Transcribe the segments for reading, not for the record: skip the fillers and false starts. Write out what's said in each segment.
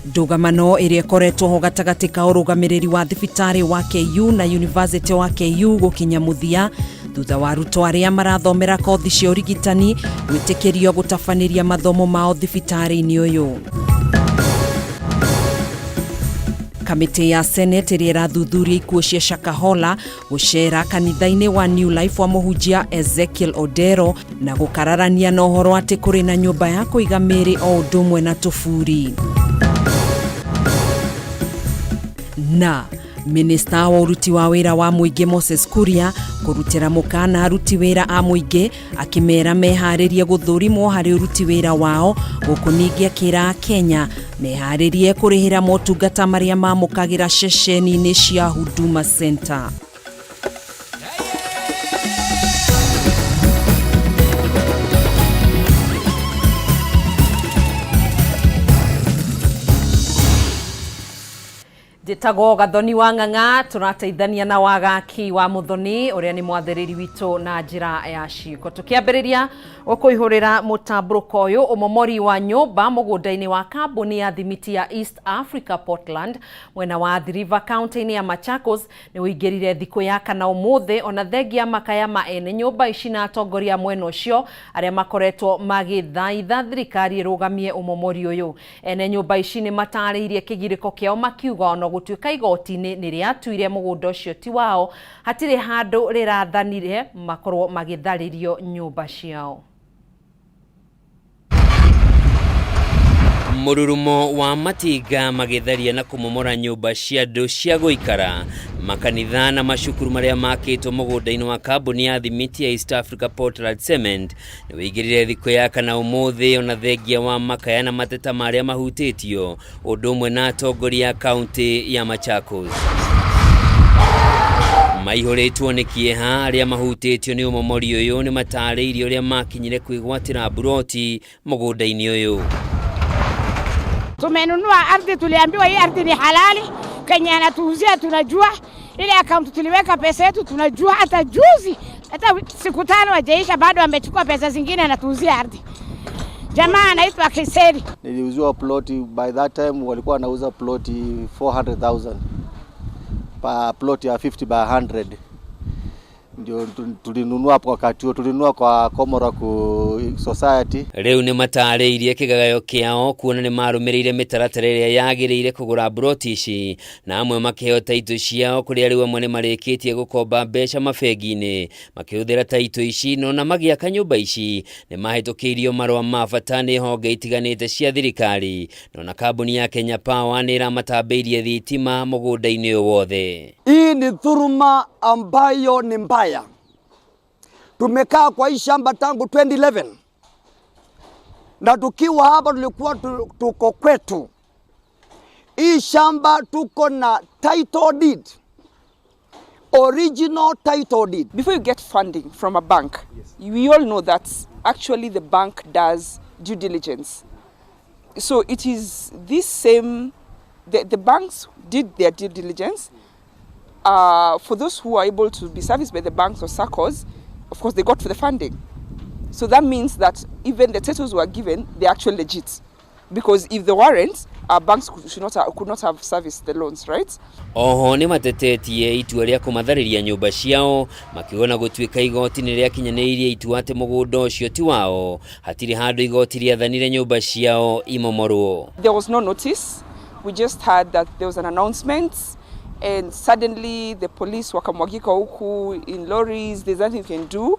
Ndũgamano ĩrĩa ĩkoretwo ho gatagatĩ ka ũrũgamĩrĩri wa thibitarĩ wa KU na University wa KU gũkinya mũthia thutha wa arutwo arĩa marathomera kothi cia ũrigitani gwĩtĩkĩrio gũtabanĩria mathomo mao thibitarĩ-inĩ ũyũ. Kamĩtĩ ya Senate ĩrĩa ĩrathuthuria ikuũ cia Shakahola gũcera kanitha-inĩ wa New Life wa mũhunjia Ezekiel Odero na gũkararania na ũhoro atĩ kũrĩ na nyũmba ya kũiga mĩĩrĩ o ũndũ ũmwe na tũburi. Na minista wa ũruti wa wĩra wa mũingĩ Moses Kuria kũrutĩra mũkana aruti wĩra a mũingĩ akĩmera meharĩrie gũthũrimwo harĩ ũruti wĩra wao, gũkũ ningĩ akĩra Kenya meharĩrie kũrĩhĩra motungata marĩa mamũkagĩra ceceni-inĩ cia Huduma Center. Njĩtagwo Gathoni wa Ng'ang'a, tũrateithania na Wagaki wa Mũthoni ũrĩa nĩ mwathĩrĩri witũ na njĩra ya ciĩko. Tũkĩambĩrĩria gũkũihũrĩra mũtambũrũko ũyũ, ũmomori wa nyũmba mũgũnda-inĩ wa kambuni ya thimiti ya East Africa Portland mwena wa Athi River kaunti-inĩ ya Machakos nĩ ũingĩrire thikũ ya kana ũmũthĩ, ona thengia makaya ma ene nyũmba ici na atongoria a mwena ũcio arĩa makoretwo magĩthaitha thirikari ĩrũgamie ũmomori ũyũ. Ene nyũmba ici nĩ matarĩirie kĩgirĩko kĩao makiuga ona gũtuĩka igoti-inĩ nĩ rĩatuire mũgũnda ũcio ti wao, hatirĩ handũ rĩrathanire makorwo magĩtharĩrio nyũmba ciao. Mũrurumo wa matinga magĩtharia na kũmomora nyũmba cia andũ cia gũikara, makanitha na macukuru marĩa makĩtwo mũgũnda-inĩ wa kambuni ya thimiti ya East Africa Portland Cement nĩ wĩingĩrire thikũ ya kana ũmũthĩ, ona thengia wa makaya na mateta ma arĩa mahutĩtio, ũndũ ũmwe na atongoria a kaunti ya Machakos. Maihũrĩtwo nĩ kĩeha, arĩa mahutĩtio nĩ ũmomori ũyũ nĩ matarĩirie ũrĩa makinyire kwĩgwatĩra mburoti mũgũnda-inĩ ũyũ. Tumenunua ardhi, tuliambiwa hii ardhi ni halali, kenye anatuuzia tunajua, ile akaunti tuliweka pesa yetu tunajua. Hata juzi, hata siku 5 hajaisha, bado amechukua pesa zingine anatuuzia ardhi. Jamaa anaitwa Kiseri. Niliuziwa ploti, by that time walikuwa wanauza ploti 400,000 pa plot ya 50 by 100. Ndio tulinunua hapo wakati huo, tulinunua kwa Komoro ku Society. Rĩu nĩ matarĩirie kĩgagayo kĩao kuona nĩ marũmĩrĩire mĩtaratara ĩrĩa yagĩrĩire kũgũra mburoti ici, na amwe makĩheo taitũ ciao, kũrĩa rĩu amwe nĩ marĩkĩtie gũkomba mbeca mabengi-inĩ makĩhũthĩra taitũ ici, no na magĩaka nyũmba ici nĩ mahĩtũkĩirio marũa ma bata nĩ honge itiganĩte cia thirikari, no na kambuni ya Kenya Power nĩ ĩramatambĩirie thitima mũgũnda-inĩ ũyũ wothe. Hii ni dhuluma ambayo ni mbaya. Tumekaa kwa hii shamba tangu 2011 na tukiwa hapa tulikuwa tuko kwetu. Hii shamba tuko na title deed, original title deed. Before you get funding from a bank, yes, we all know that actually the bank does due diligence. So it is this same, the banks did their due diligence. For those who are able to be serviced by the banks or SACCOs, of course they got for the funding. So that means that even the titles were given, they're actually legit. Because if they weren't, our banks could not have serviced the loans, right? Oho nĩ matetetie itua rĩa kũmatharĩria nyũmba ciao, makiuga na gũtuĩka igoti nĩ rĩakinyanĩirie itua atĩ mũgũnda ũcio ti wao, hatirĩ handũ igoti rĩathanire nyũmba ciao imomorwo. There was no notice. We just heard that there was an announcement and suddenly the police wakamwagika huku in lorries. There's nothing you can do.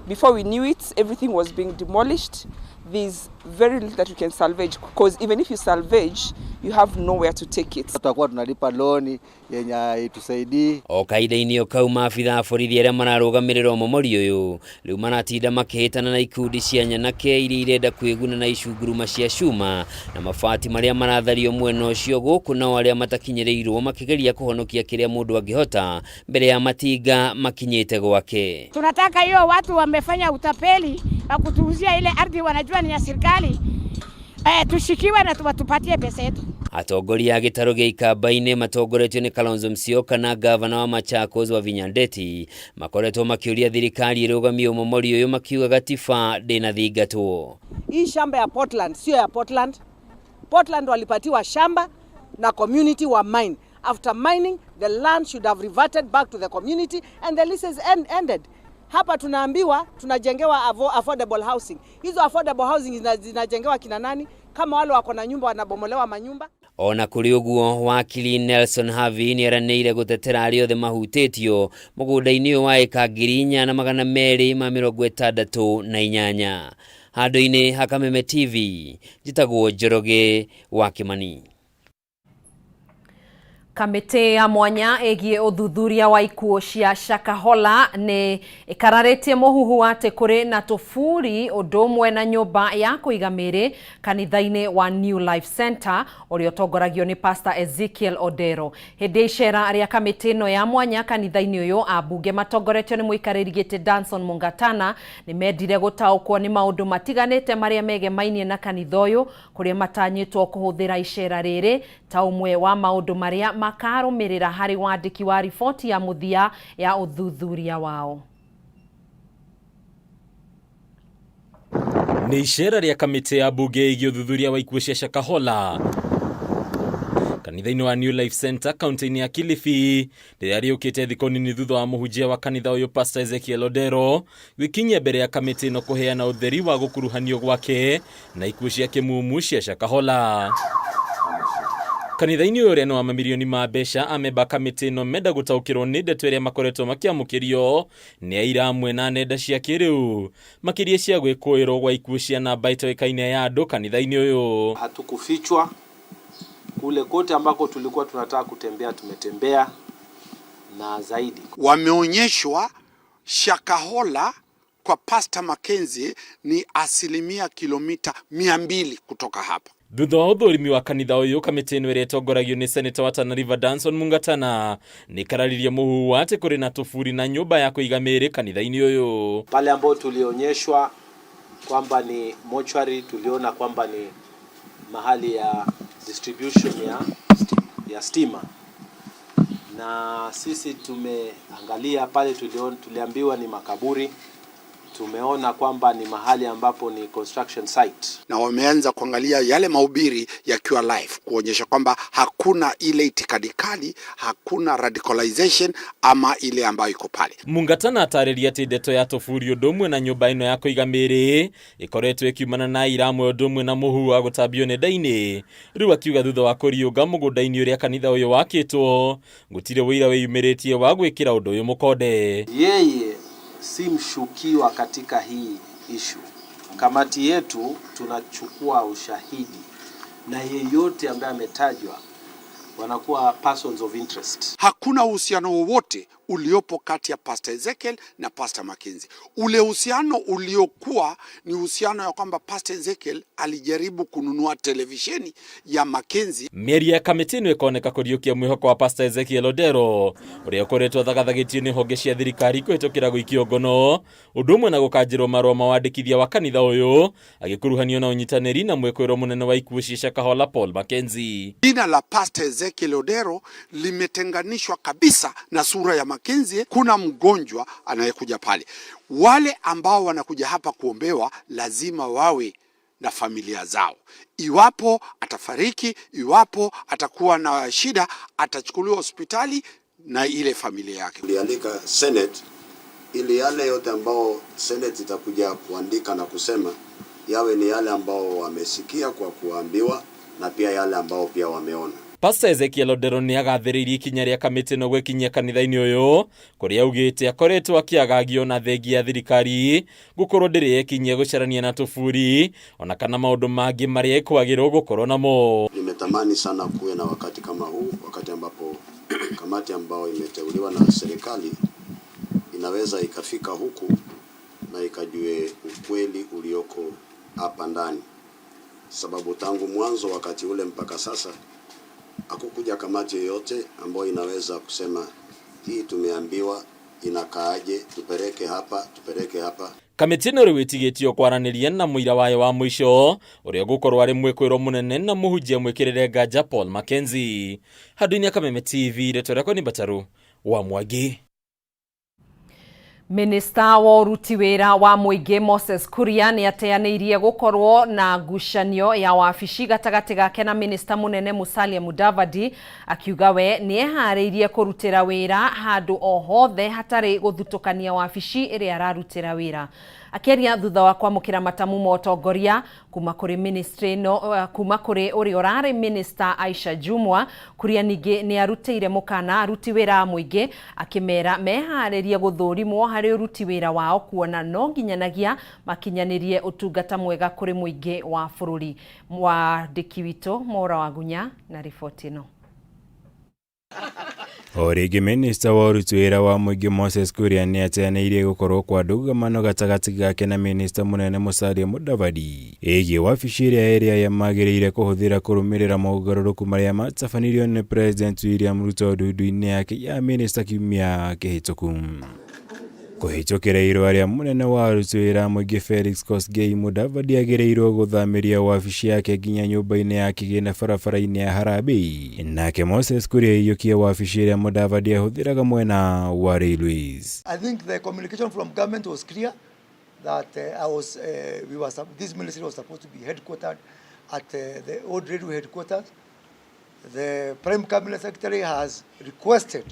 Before we knew it, everything was being demolished. There's very little that you can salvage, because even if you salvage, you have nowhere to take it. Tutakuwa tunalipa loan yenye haitusaidii. O kahinda-inĩ o kau, maabitha a borithi arĩa mararũgamĩrĩra ũmomori ũyũ rĩu maratinda makĩhĩtana na ikundi cia nyanake iria irenda kwĩguna na icunguruma cia cuma na mabati marĩa marathario mwena ũcio, gũkũ nao arĩa matakinyĩrĩirwo makĩgeria kũhonokia kĩrĩa mũndũ angĩhota mbere ya matinga makinyĩte gwake. Tunataka hiyo watu wamefanya utapeli wa kutuuzia ile ardhi, wanajua ni ya serikali, tushikiwe na tuwatupatie pesa yetu. Atongoria a gĩtarũ gĩa Ikamba-inĩ matongoretio nĩ Kalonzo Musyoka na ngavana wa Machakos Wavinya Ndeti makoretwo makĩũria thirikari ĩrũgamie ũmomori ũyũ makiuga gatiba ndĩnathingatwo. Hii shamba ya Portland sio ya Portland. Portland walipatiwa shamba na community wa mine. After mining, the land should have reverted back to the community and the leases ended. Hapa tunaambiwa tunajengewa affordable housing. Hizo affordable housing zinajengewa kina nani? Kama wale wako na nyumba wanabomolewa manyumba. Ona kũrĩ ũguo, wakili Nelson Havi nĩeranĩire gũtetera arĩa othe mahutĩtio mũgũnda-inĩ ũyũ wa ĩka 4268. Handũ-inĩ ha Kameme TV, njĩtagwo Njoroge wa Kimani. Kamĩtĩ ya mwanya ĩgiĩ ũthuthuria wa ikuũ cia Shakahola nĩ ĩkararĩtie mũhuhu atĩ kũrĩ na tũburi ũndũ ũmwe na nyũmba ya kũiga mĩĩrĩ kanitha-inĩ wa New Life Center ũrĩa ũtongoragio nĩ Pastor Ezekiel Odero. Hĩndĩ ya icera rĩa kamĩtĩ ĩno ya mwanya kanitha-inĩ ũyũ, ambunge matongoretio nĩ mũikarĩri gĩtĩ Danson Mungatana nĩ mendire gũtaũkwo nĩ maũndũ matiganĩte marĩa megemainie na kanitha ũyũ, kũrĩa matanyĩtwo kũhũthĩra icera rĩrĩ ta ũmwe wa maũndũ marĩa makarũmĩrĩra harĩ wandĩki wa riboti ya mũthia ya ũthuthuria wao. Nĩ icera rĩa kamĩtĩ ya mbunge ĩgiĩ ũthuthuria wa ikuũ cia Shakahola kanitha-inĩ wa New Life Center kaunti-inĩ ya Kilifi rĩrĩa rĩũkĩte thikũ nini thutha wa mũhunjia wa kanitha ũyũ Pastor Ezekiel Odero gwĩkinyia mbere ya kamĩtĩ ĩno kũheana ũtheri wa gũkuruhanio gwake na ikuũ cia kĩmumu cia Shakahola. Kanitha-inĩ ũyũ ũrĩa nĩ wa mamirioni ma mbeca, amemba kamĩtĩ ĩno menda gũtaũkĩrwo nĩ ndeto ĩrĩa makoretwo makĩamũkĩrio nĩ aira amwe na nenda cia kĩrĩu makĩria cia gwĩkũĩrwo gwa ikuũ cia namba itoĩkaine ya andũ kanitha-inĩ ũyũ. Hatukufichwa kule kote ambako tulikuwa tunataka kutembea, tumetembea na zaidi. Wameonyeshwa Shakahola kwa Pastor Mackenzie ni asilimia kilomita 200 kutoka hapa. Thutha wa ũthũrimi wa kanitha ũyũ, kamĩtĩ ĩno ĩrĩa ĩtongoragio nĩ seneta wa Tana River Danson Mungatana nĩ kararirie mũhuhu atĩ kũrĩ na tũburi na nyũmba ya kũiga mĩĩrĩ kanitha-inĩ ũyũ. Pale ambao tulionyeshwa kwamba ni mochwari, tuliona kwamba ni mahali ya distribution ya stima, na sisi tumeangalia pale, tuliambiwa ni makaburi. Tumeona kwamba ni mahali ambapo ni construction site, na wameanza kuangalia yale mahubiri yakiwa live kuonyesha kwamba hakuna ile itikadi kali, hakuna radicalization ama ile ambayo iko pale. Mungatana atarĩria atĩ ndeto ya tũburi ũndũ ũmwe na nyũmba ĩno ya kũiga mĩĩrĩ ĩkoretwo ĩkiumana na aira amwe ũndũ ũmwe na mũhuhu wa gũtambio nenda-inĩ. Rĩu akiuga thutha wa kũriũnga mũgũnda-inĩ ũrĩa kanitha ũyũ wakĩtwo gũtirĩ ũira wĩyumĩrĩtie wa gwĩkĩra ũndũ ũyũ mũkonde. Yeye si mshukiwa katika hii issue. Kamati yetu tunachukua ushahidi na yeyote ambaye ametajwa wanakuwa persons of interest. Hakuna uhusiano wowote uliopo kati ya Pastor Ezekiel na Pastor Mackenzie. Ule uhusiano uliokuwa ni uhusiano ya kwamba Pastor Ezekiel alijaribu kununua televisheni ya Mackenzie. Mĩario ya kamĩtĩ ĩno ĩkoneka kũriũkia mwĩhoko wa Pastor Ezekiel Odero ũrĩa ũkoretwo athagathagĩtio nĩ honge cia thirikari kũhĩtũkĩra gũikio ngono ũndũ ũmwe na gũkanjĩrwo marũa ma wandĩkithia wa kanitha ũyũ agĩkuruhanio na ũnyitanĩri na mwĩkũĩrwo mũnene wa ikuũ cia Shakahola Paul Mackenzie. Jina la Pastor Ezekiel Odero limetenganishwa kabisa na sura ya Mackenzie. Kuna mgonjwa anayekuja pale, wale ambao wanakuja hapa kuombewa lazima wawe na familia zao. Iwapo atafariki, iwapo atakuwa na shida, atachukuliwa hospitali na ile familia yake. Tulialika Senate ili yale yote ambao Senate itakuja kuandika na kusema yawe ni yale ambao wamesikia kwa kuambiwa na pia yale ambao pia wameona. Pastor Ezekiel Odero nĩ agathĩrĩirie ikinya rĩa kamĩtĩ ĩno gwĩkinyia kanitha-inĩ ũyũ kũrĩa augĩte akoretwo akĩagagio na thengia ya thirikari gũkorwo ndĩrĩ yekinyia gũcarania na tũburi ona kana maũndũ mangĩ marĩa ĩkwagĩrwo gũkorwo namo. Nimetamani sana kuwe na wakati kama huu, wakati ambapo kamati ambayo imeteuliwa na serikali inaweza ikafika huku na ikajue ukweli ulioko hapa ndani, sababu tangu mwanzo wakati ule mpaka sasa hakukuja kamati yoyote ambayo inaweza kusema hii tumeambiwa inakaaje, tupeleke hapa, tupeleke hapa. Kamĩtĩ ĩno rĩu ĩtigĩtio kwaranĩria na mũira wayo wa mũico ũrĩa ũgũkorwo arĩ mwĩkũĩrwo mũnene na mũhunjia mwĩkĩrĩre nganja Paul Mackenzie. Handũ-inĩ ya Kameme TV, rĩtwa rĩakwa nĩ Mbataru wa Mwangi. Minista wa ũruti wĩra wa mũingĩ Moses Kuria nĩ ateanĩirie gũkorwo na ngucanio ya wabici gatagatĩ gake na minista mũnene Musalia Mudavadi, akiuga we nĩ eharĩirie kũrutĩra wĩra handũ o hothe hatarĩ gũthutũkania wabici ĩrĩa ararutĩra wĩra. Akĩaria thutha wa kwamũkĩra matamu ma ũtongoria kuma kũrĩ ministry ĩno, kuma kũrĩ ũrĩa ũrarĩ minister Aisha Jumwa, Kuria ningĩ nĩ arutĩire mũkana aruti wĩra a mũingĩ akĩmera meharĩrie gũthũrimwo harĩ ũruti wĩra wao kuona no nginyanagia makinyanĩrie ũtungata mwega kũrĩ mũingĩ wa bũrũri. Mwandĩki witũ Mora Wagunya na riboti ĩno. O rĩngĩ minista wa ũruti wĩra wa mũingĩ Moses Kuria nĩ ateanĩirie gũkorwo kwa ndũgamano gatagatĩ gake na minista mũnene Musalia Mudavadi ĩgiĩ wabici ĩrĩa ĩrĩa magĩrĩire kũhũthĩra kũrũmĩrĩra mogarũrũku marĩa matabanirio nĩ President William Ruto ndundu-inĩ yake ya minista kiumia kĩhĩtũku. Kũhĩtũkĩra irũa rĩa mũnene wa aruti wĩra mũingĩ Felix Kosgei, Mudavadi agĩrĩirwo gũthamĩria wabici yake nginya nyũmba-inĩ ya kĩgĩna barabara-inĩ ya Harambee, nake Moses Kuria aiyũkie wabici ĩrĩa Mudavadi ahũthĩraga mwena wa Railways. I think the communication from government was clear that this ministry was supposed to be headquartered at the old railway headquarters. The Prime Cabinet Secretary has requested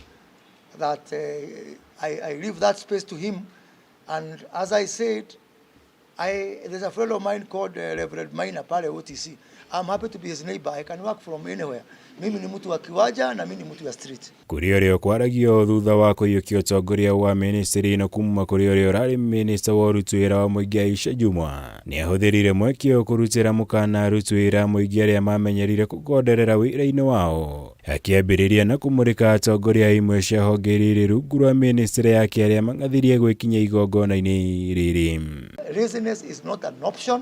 that I leave that space to him, and as I said, there's a friend of mine called Reverend Maina pale OTC. I'm happy to be his neighbor. I can work from anywhere. Mimi ni mtu wa kiwaja na mimi ni mtu wa street. Kũrĩ ũrĩa kwaragio thutha wa kũiyũkia ũtongoria wa ministry ĩno kuma kũrĩ ũrĩa ũrarĩ minista wa ũruti wĩra wa mũingĩ Aisha Jumwa, nĩ ahũthĩrire mweke ũyũ kũrutĩra mũkana aruti wĩra a mũingĩ arĩa mamenyerire kũgonderera wĩra-inĩ wao, akĩambĩrĩria na kũmũrĩka atongoria imwe cia honge iria irĩ rungu rwa ministry yake arĩa mang'athirie gwĩkinyia igongona-inĩ rĩrĩ. Laziness is not an option.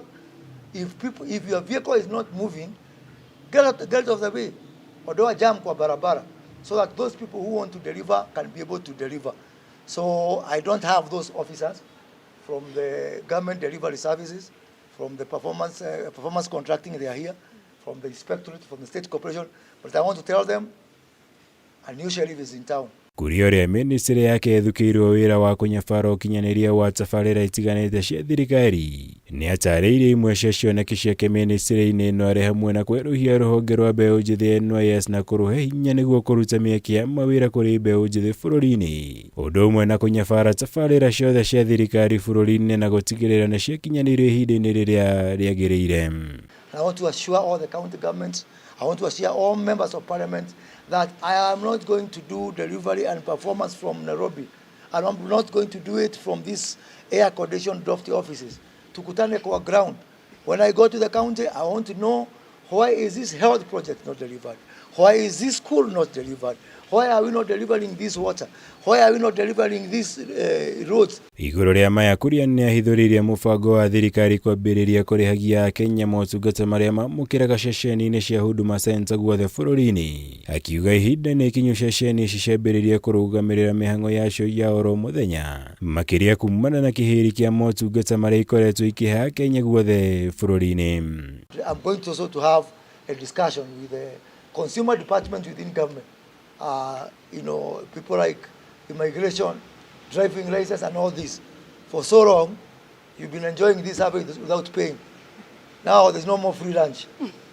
If your vehicle is not moving, get out of the way. Ondoa jam kwa barabara so that those people who want to deliver can be able to deliver. So I don't have those officers from the government delivery services, from the performance contracting, they are here, from the inspectorate, from the state corporation. But I want to tell them a new sheriff is in town. Kũrĩ ũrĩa ministry yake ĩthukĩirwo wĩra wa kũnyabara ũkinyanĩria wa tabarĩra itiganĩte cia thirikari, nĩ atarĩirie imwe cia cioneki ciake ministry-inĩ ĩno arĩ hamwe na kwerũhia rũhonge rwa mbeũ njĩthĩ NYS na kũrũhe hinya nĩguo kũruta mĩeke ya mawĩra kũrĩ mbeũ njĩthĩ bũrũri-inĩ, ũndũ ũmwe na kũnyabara tabarĩra ciothe cia thirikari bũrũri-inĩ na gũtigĩrĩra nĩ ciakinyanĩirio ihinda-inĩ rĩrĩa rĩagĩrĩire. I want to assure all the county governments, I want to assure all members of parliament that I am not going to do delivery and performance from Nairobi. And I'm not going to do it from these air-conditioned drafty offices. Tukutane kwa ground. When I go to the county, I want to know why is this health project not delivered? Why is this school not delivered? Why are we not delivering this water? Why are we not delivering these roads? Igũrũ rĩa maya, Kuria nĩ ahithũrĩirie mũbango wa thirikari kwambĩrĩria kũrĩhagia Akenya motungata marĩa mamũkĩraga ceceni-inĩ cia Huduma Center guothe bũrũri-inĩ, akiuga ihinda nĩ ikinyu ceceni ici ciambĩrĩrie kũrũgamĩrĩra mĩhang'o yacio ya oro mũthenya, makĩria kumana na kĩhĩri kĩa motungata marĩa ikoretwo ikĩhe Akenya guothe bũrũri-inĩ. I'm going to also to have a discussion with the consumer department within government. People like immigration, driving license and all this. For so long, you've been enjoying this service without paying. Now there's no more free lunch.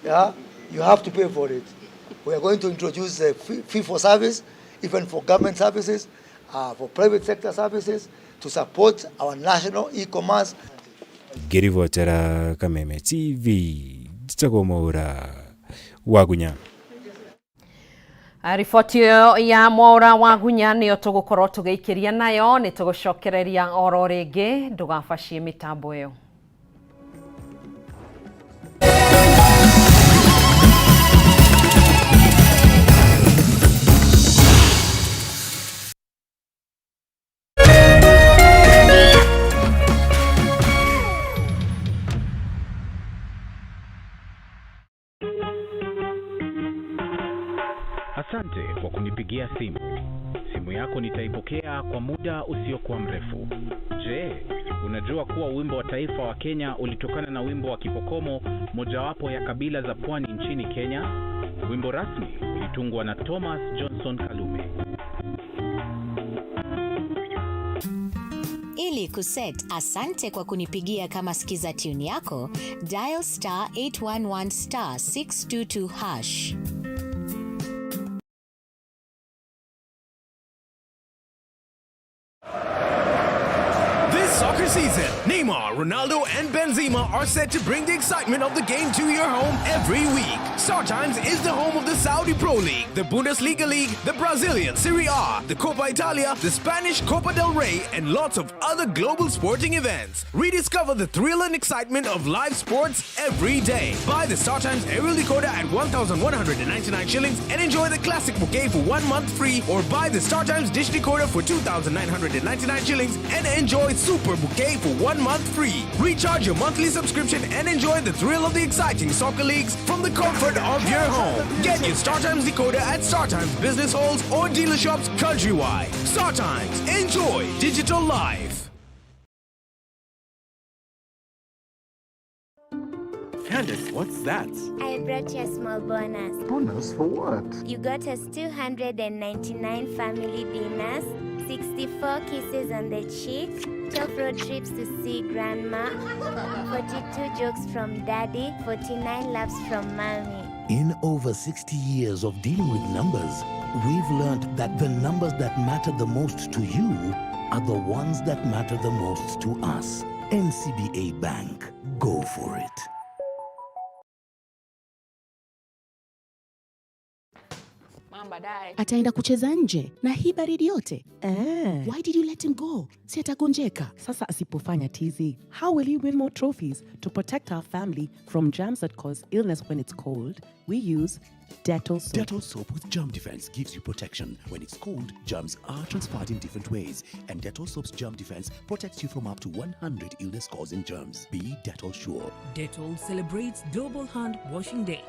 Yeah? You have to pay for it. We are going to introduce a fee for service, even for government services, for private sector services, to support our national e-commerce. Ngĩribotera Kameme TV, njĩtagwo Mwaura Wagunya. Riboti ĩyo ya Mwaura Wagunya nĩyo tũgũkorwo tũgĩikĩria nayo, nĩ tũgũcokereria oro rĩngĩ, ndũgabacie mĩtambo ĩyo. Asante kwa kunipigia simu. Simu yako nitaipokea kwa muda usiokuwa mrefu. Je, Unajua kuwa wimbo wa taifa wa Kenya ulitokana na wimbo wa Kipokomo, mojawapo ya kabila za pwani nchini Kenya? Wimbo rasmi ulitungwa na Thomas Johnson Kalume. Ili kuset asante kwa kunipigia kama skiza tune yako, dial star 811 star 622 hash. This soccer season, Neymar, Ronaldo, and Benzema are set to bring the excitement of the game to your home every week. StarTimes is the home of the Saudi Pro League, the Bundesliga League, the Brazilian Serie A, the Copa Italia, the Spanish Copa del Rey, and lots of other global sporting events. Rediscover the thrill and excitement of live sports every day. Buy the StarTimes aerial decoder at 1,199 shillings and enjoy the classic bouquet for 1 month free, or buy the StarTimes dish decoder for 2,999 shillings and enjoy Super Bouquet for 1 month free. Recharge your monthly subscription and enjoy the thrill of the exciting soccer leagues from the comfort of your home. Get your StarTimes decoder at StarTimes business halls or dealer shops countrywide. StarTimes, enjoy digital life. Candace, what's that? I brought you a small bonus. Bonus for what? You got us 299 family dinners, 64 kisses on the cheek, 12 road trips to see grandma, 42 jokes from daddy, 49 laughs from mommy. In over 60 years of dealing with numbers, we've learned that the numbers that matter the most to you are the ones that matter the most to us. NCBA Bank. Go for it. Ataenda kucheza nje na hii baridi yote? Eh. Why did you let him go? Si atagonjeka. Sasa asipofanya tizi, how will he win more trophies? To protect our family from germs that cause illness when it's cold, we use Dettol soap. Dettol soap with germ defense gives you protection. When it's cold, germs are transferred in different ways, and Dettol soap's germ defense protects you from up to 100 illness-causing germs. Be Dettol sure. Dettol celebrates Global Hand Washing Day.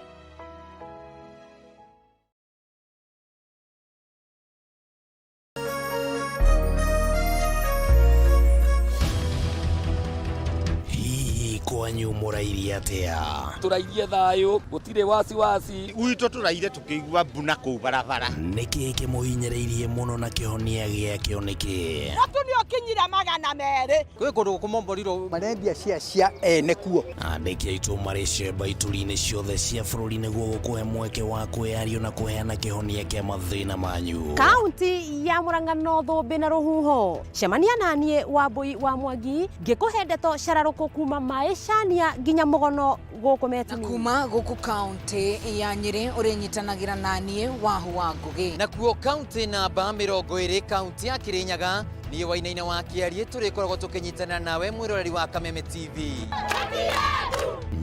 Hihi kwanyu mũrairie atĩa? Tũrairie thayũ, gũtirĩ wasiwasi. Gwitũ tũraire tũkĩigua mbuna kũu barabara. Nĩkĩ kĩmũhinyĩrĩirie mũno na kĩhonia gĩakĩo nĩkĩ? Mũtu nĩ ũkinyire 200. Kwĩ kũndũ kũmomborirwo marendia cia cia ene kuo. Andĩki aitũ marĩ cemba ituri-inĩ ciothe cia bũrũri nĩguo gũkũhe mweke wa kwĩyaria na kũheana kĩhonia kĩa mathĩna manyu. Kaunti ya Murang'a no thũmbĩ na rũhuho. Cemania naniĩ Wambui wa Mwangi ngĩkũhe ndeto cararũkũ kuma maĩcania nginya mũgono gũkũ Metini. Kuma gũkũ kaunti ya Nyĩrĩ ũrĩnyitanagĩra naniĩ Wahu wa Ngũgĩ. Nakuo kaunti namba 20, kaunti ya Kirinyaga, niĩ Wainaina wa Kĩariĩ tũrĩkoragwo tũkĩnyitanĩra nawe mwĩroreri wa Kameme TV.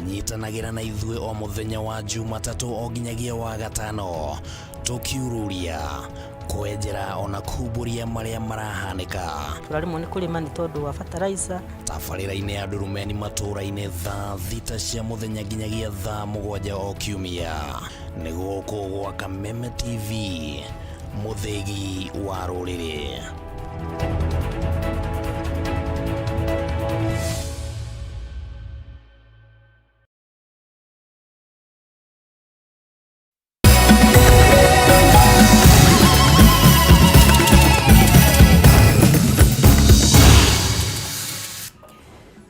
Nyitanagĩra na ithuĩ o mũthenya wa Jumatatũ o nginyagia wa gatano, tũkiururia, kwenjera ona kumbũria marĩa marahanĩka. Tũraremwo nĩ kũrĩma nĩ tondũ wa fertilizer. Tabarĩra-inĩ ya Ndurumeni matũũra-inĩ thaa 6 cia mũthenya nginyagia thaa 7 o kiumia, nĩ gũkũ gwa Kameme TV, mũthĩgi wa rũrĩrĩ.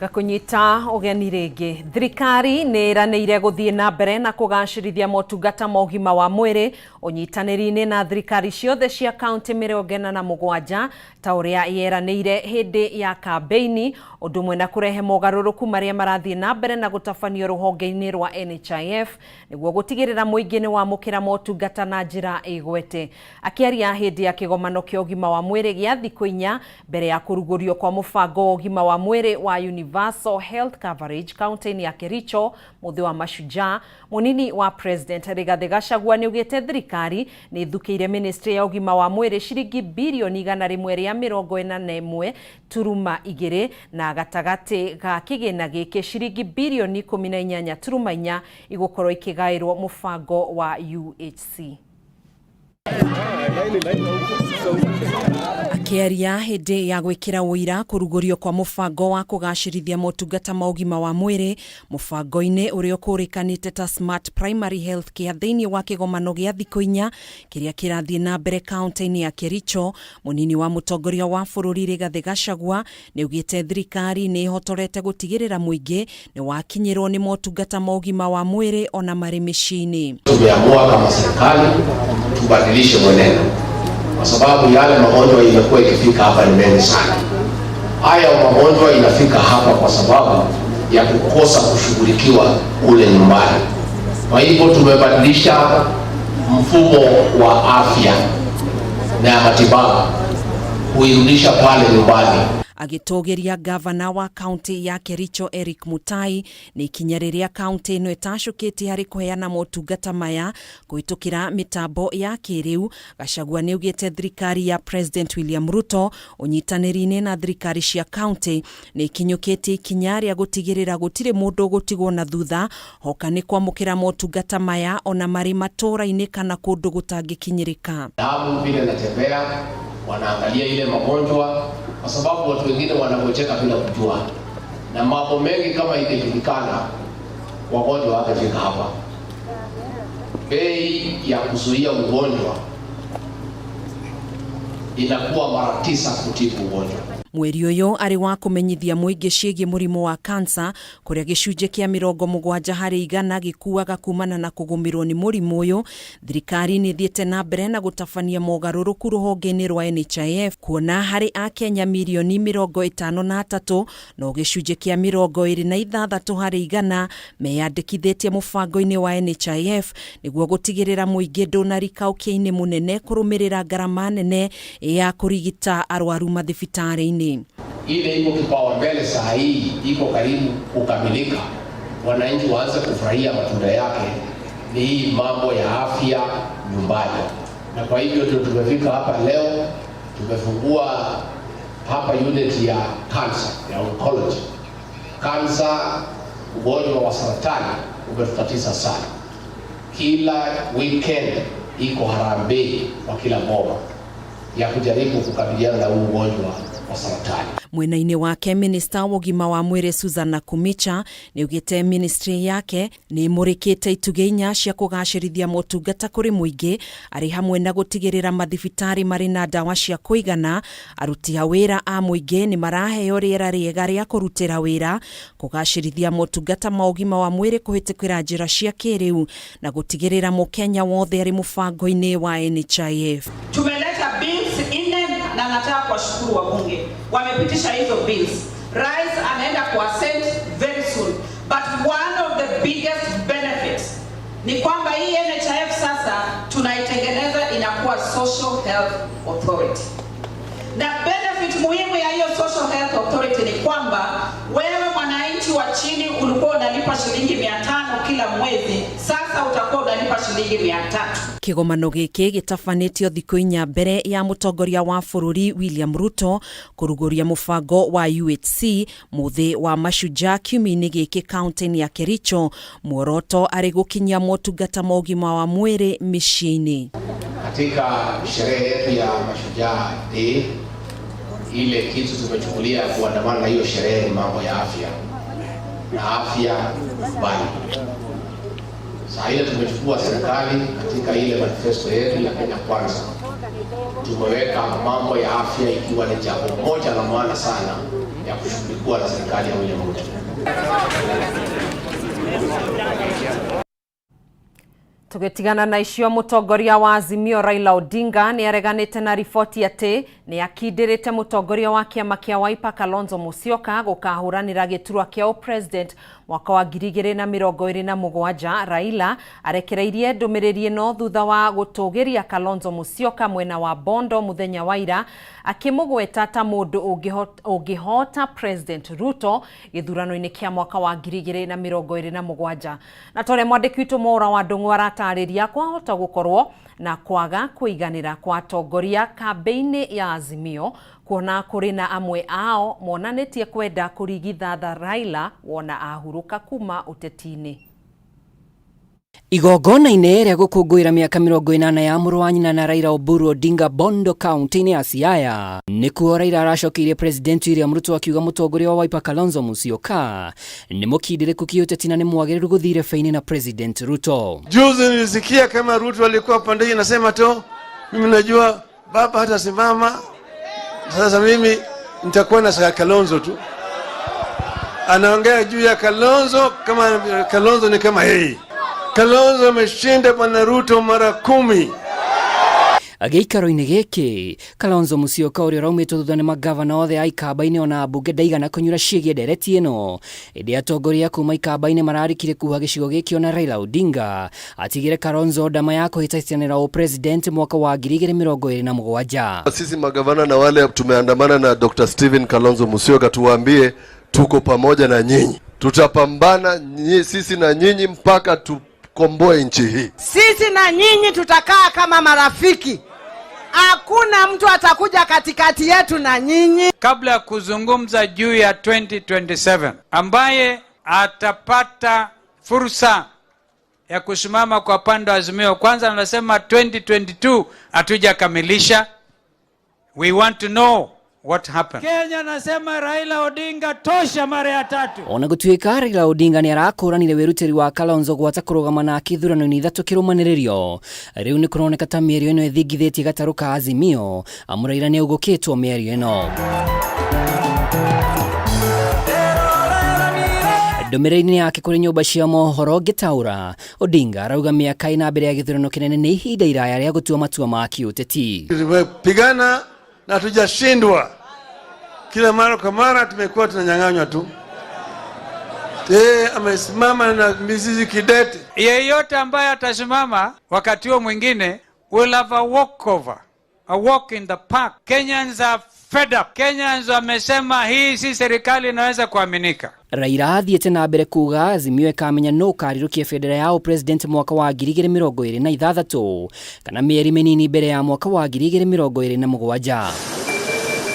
Gakunyita ũgeni rĩngĩ. Thirikari nĩ ĩranĩire gũthiĩ na mbere na kũgacĩrithia motungata ma ũgima wa mwĩrĩ ũnyitanĩri-inĩ na thirikari ciothe cia kaunti 47 ta ũrĩa yeranĩire hĩndĩ ya kambĩini, ũndũ ũmwe na kũrehe mogarũrũku marĩa marathiĩ na mbere na gũtabanio rũhonge-inĩ rwa NHIF nĩguo gũtigĩrĩra mũingĩ nĩ wamũkĩra motungata na njĩra ĩgwete. Akĩaria hĩndĩ ya kĩgomano kĩa ũgima wa mwĩrĩ gĩa thikũ 4 mbere ya kũrugũrio kwa mũbango wa ũgima wa mwĩrĩ wa Universal Health Coverage kaunti-inĩ ya Kericho, mũthĩ wa Mashujaa, mũnini wa President Rigathĩ Gachagua nĩaugĩte thirikari nĩ ĩthukĩire ministry ya ũgima wa mwĩrĩ ciringi birioni 141.2 na gatagatĩ ga kĩgĩna gĩkĩ ciringi birioni 18.4 igũkorwo ikĩgaĩrwo mũbango wa UHC. Akĩaria hĩndĩ ya gwĩkĩra ũira kũrugũrio kwa mũbango wa kũgacĩrithia motungata ma ũgima wa mwĩrĩ mũbango-inĩ ũrĩa ũkũrĩkanĩte ta Smart Primary Health Care thĩinĩ wa kĩgomano gĩa thikũ inya kĩrĩa kĩrathiĩ na mbere kaunti-inĩ ya Kericho, mũnini wa mũtongoria wa bũrũri Rigathĩ Gachagua nĩaugĩte thirikari nĩ ĩhotorete gũtigĩrĩra mũingĩ nĩ wakinyĩrwo nĩ motungata ma ũgima wa mwĩrĩ ona marĩ mĩciĩ-inĩ. Tumeamua kama serikali tubadilishe mwenendo, kwa sababu yale magonjwa imekuwa ikifika hapa ni mengi sana. Haya magonjwa inafika hapa kwa sababu ya kukosa kushughulikiwa kule nyumbani. Kwa hivyo tumebadilisha mfumo wa afya na ya matibabu kuirudisha pale nyumbani. Agĩtũgĩria ngavana wa kaunti ya Kericho Eric Mutai nĩ ikinya rĩrĩa kaunti ĩno ĩtacũkĩtie harĩ kũheana motungata maya kũhĩtũkĩra mĩtambo ya kĩrĩu. Gachagua nĩaugĩte thirikari ya President William Ruto ũnyitanĩri-inĩ na thirikari cia kaunti nĩ ikinyũkĩtie ikinya rĩa gũtigĩrĩra gũtirĩ mũndũ ũgũtigwo na thutha hoka nĩ kwamũkĩra motungata maya ona marĩ matũũra-inĩ kana kũndũ gũtangĩkinyĩrĩka. Damu vile natembea, wanaangalia ile magonjwa, kwa sababu watu wengine wanagonjeka bila kujua, na mambo mengi kama ingejulikana, wagonjwa wangefika hapa. Bei ya kuzuia ugonjwa inakuwa mara 9 kutibu ugonjwa. Mweri ũyũ arĩ wa kũmenyithia mũingĩ ciĩgiĩ mũrimũ wa kansa kũrĩa gĩcunjĩ kĩa 70% gĩkuaga kumana na kũgũmĩrwo nĩ mũrimũ ũyũ. Thirikari nĩ ĩthiĩte na mbere na gũtabania mogarũrũku rũhonge-inĩ rwa NHIF kuona harĩ akenya mirioni 53 no gĩcunjĩ kĩa 26% meyandĩkithĩtie mũbango-inĩ wa NHIF nĩguo gũtigĩrĩra mũingĩ ndũnarika ũkĩa-inĩ mũnene kũrũmĩrĩra ngarama nene ya kũrigita arwaru mathibitarĩ-inĩ. Ile iko kipaumbele saa hii iko karibu kukamilika, wananchi waanze kufurahia matunda yake, ni hii mambo ya afya nyumbani. Na kwa hivyo ndio tumefika hapa leo, tumefungua hapa unit ya cancer, ya oncology. Cancer, ugonjwa wa saratani umetutatiza sana. Kila weekend iko harambee kwa kila boma ya kujaribu kukabiliana na huu ugonjwa wa saratani. Mwena-inĩ wake minista wa ũgima wa mwĩrĩ Susan Nakhumicha nĩaugĩte ministry yake nĩ ĩmũrĩkĩte itugĩ inya cia kũgacĩrithia motungata kũrĩ mũingĩ arĩ hamwe na gũtigĩrĩra mathibitarĩ marĩ na ndawa cia kũigana, aruti a wĩra a mũingĩ nĩ maraheo rĩera rĩega rĩa kũrutĩra wĩra, kũgacĩrithia motungata ma ũgima wa mwĩrĩ kũhĩtũkĩra njĩra cia kĩrĩu na gũtigĩrĩra mũkenya wothe arĩ mũbango-inĩ wa NHIF. Tumeleta bills nne na nataka kuwashukuru wabunge wamepitisha hizo bills. Rais anaenda kuassent very soon, but one of the biggest benefits ni kwamba hii NHIF sasa tunaitengeneza inakuwa Social Health Authority, na benefit muhimu ya hiyo Social Health Authority ni kwamba wewe mwananchi wa chini ulikuwa unalipa shilingi 500 kila mwezi, sasa utakuwa unalipa shilingi 300. Kĩgomano gĩkĩ gĩtabanĩtio thikũ inya mbere ya mũtongoria wa bũrũri William Ruto kũrugũria mũbango wa UHC mũthĩ wa mashujaa kiumia-inĩ gĩkĩ kaunti-inĩ ya Kericho, muoroto arĩ gũkinyia motungata ma ũgima wa mwĩrĩ mĩciĩ-inĩ. Katika sherehe yetu ya Mashujaa Day, ile kitu tumechukulia kuandamana na hiyo sherehe ni mambo ya afya na afya nyumbani. Saa ile tumechukua serikali katika ile manifesto yetu ya Kenya Kwanza, tumeweka mambo ya afya ikiwa ni jambo moja la maana sana ya kushughulikiwa na serikali ya William Ruto. Tũgĩtigana na icio, mũtongoria wa Azimio Raila Odinga nĩ areganĩte na riboti atĩ nĩ akindĩrĩte mũtongoria wa kĩama kĩa Wiper Kalonzo Musyoka gũkahũranĩra gĩturwa kĩa ũpresident mwaka wa 2027. Raila arekereirie ndũmĩrĩri ĩno thutha wa gũtũgĩria Kalonzo Musyoka mwena wa Bondo mũthenya wa ira, akĩmũgweta ta mũndũ ũngĩhota President Ruto gĩthurano-inĩ kĩa mwaka wa 2027. Na ta ũrĩa mwandĩki witũ Mwaũra wa Ndũng'ũ aratarĩria, kwahota gũkorwo na kwaga kũiganĩra kwa atongoria kambĩ-inĩ ya Azimio, kuona kũrĩ na amwe ao monanĩtie kwenda kũrigithatha Raila wona ahurũka kuma ũteti-inĩ. Igongona-inĩ rĩa gũkũngũĩra mĩaka 80 ya mũrũ wa nyina na Raila Oburu Odinga Bondo kaunti-inĩ ya Siaya, nĩkuo Raila aracokeirie President William Ruto akiuga mũtongoria wa Wiper Kalonzo Musyoka nĩ mũkindĩrĩku kĩũteti na nĩ mwagĩrĩru gũthiĩ irebe-inĩ na President Ruto. Juzi nilisikia kama Ruto alikuwa pande hii nasema tu, mimi najua baba hatasimama, sasa mimi nitakuwa na saka Kalonzo tu. Anaongea juu ya Kalonzo kama Kalonzo ni kama yeye. Kalonzo ameshinda bwana Ruto mara 10. Gĩikaro-inĩ gĩkĩ Kalonzo Musyoka ũrĩa ũraumĩtwo thutha nĩ magavana othe a ikamba-inĩ ona ambunge ndaigana kũnyura ciĩgiĩ ndereti ĩno, ĩndĩ atongoria kuma ikamba-inĩ mararikire kuha gĩcigo gĩkĩ ona Raila Odinga atigire Kalonzo ndama ya kũhĩtahĩtanĩra ũpresident mwaka wa 2027. Sisi magavana na wale tumeandamana na Dr. Stephen Kalonzo Musyoka, tuwaambie tuko pamoja na nyinyi, tutapambana sisi na nyinyi mpaka tukomboe nchi hii. Sisi na nyinyi tutakaa kama marafiki, hakuna mtu atakuja katikati yetu na nyinyi. Kabla ya kuzungumza juu ya 2027, ambaye atapata fursa ya kusimama kwa pande wa Azimio, kwanza anasema 2022 hatujakamilisha. We want to know what happened. Kenya nasema Raila Odinga tosha mara ya tatu. Ona gũtuĩka Raila Odinga nĩ arakũranire wĩrutĩri wa Kalonzo gwata kũrũgama nake ithurano-inĩ ithatũ kĩrũmanĩrĩrio, rĩu nĩ kũroneka ta mĩario ĩno ĩthingithĩtie gatarũ ka Azimio, amu Raila nĩ augũkĩtwo mĩario ĩno. Ndũmĩrĩri-inĩ yake kũrĩ nyũmba cia mohoro ngĩtaũra, Odinga arauga mĩaka ĩna mbere ya gĩthurano kĩnene nĩ ihinda iraya rĩa gũtua matua ma kĩũteti. Tumepigana na hatujashindwa. Kila mara kwa mara tumekuwa tunanyang'anywa tu. Amesimama na mizizi kidete. Yeyote ambaye atasimama wakati huo mwingine will have a walkover, a walk in the park. Kenyans are fed up. Kenyans wamesema hii si serikali inaweza kuaminika. Raila athiĩte na mbere kuga Azimio ĩkamenya nũ ũkarirũkia bendera ya ũpresident mwaka wa 2026 kana mĩeri mĩnini mbere ya mwaka wa 2027.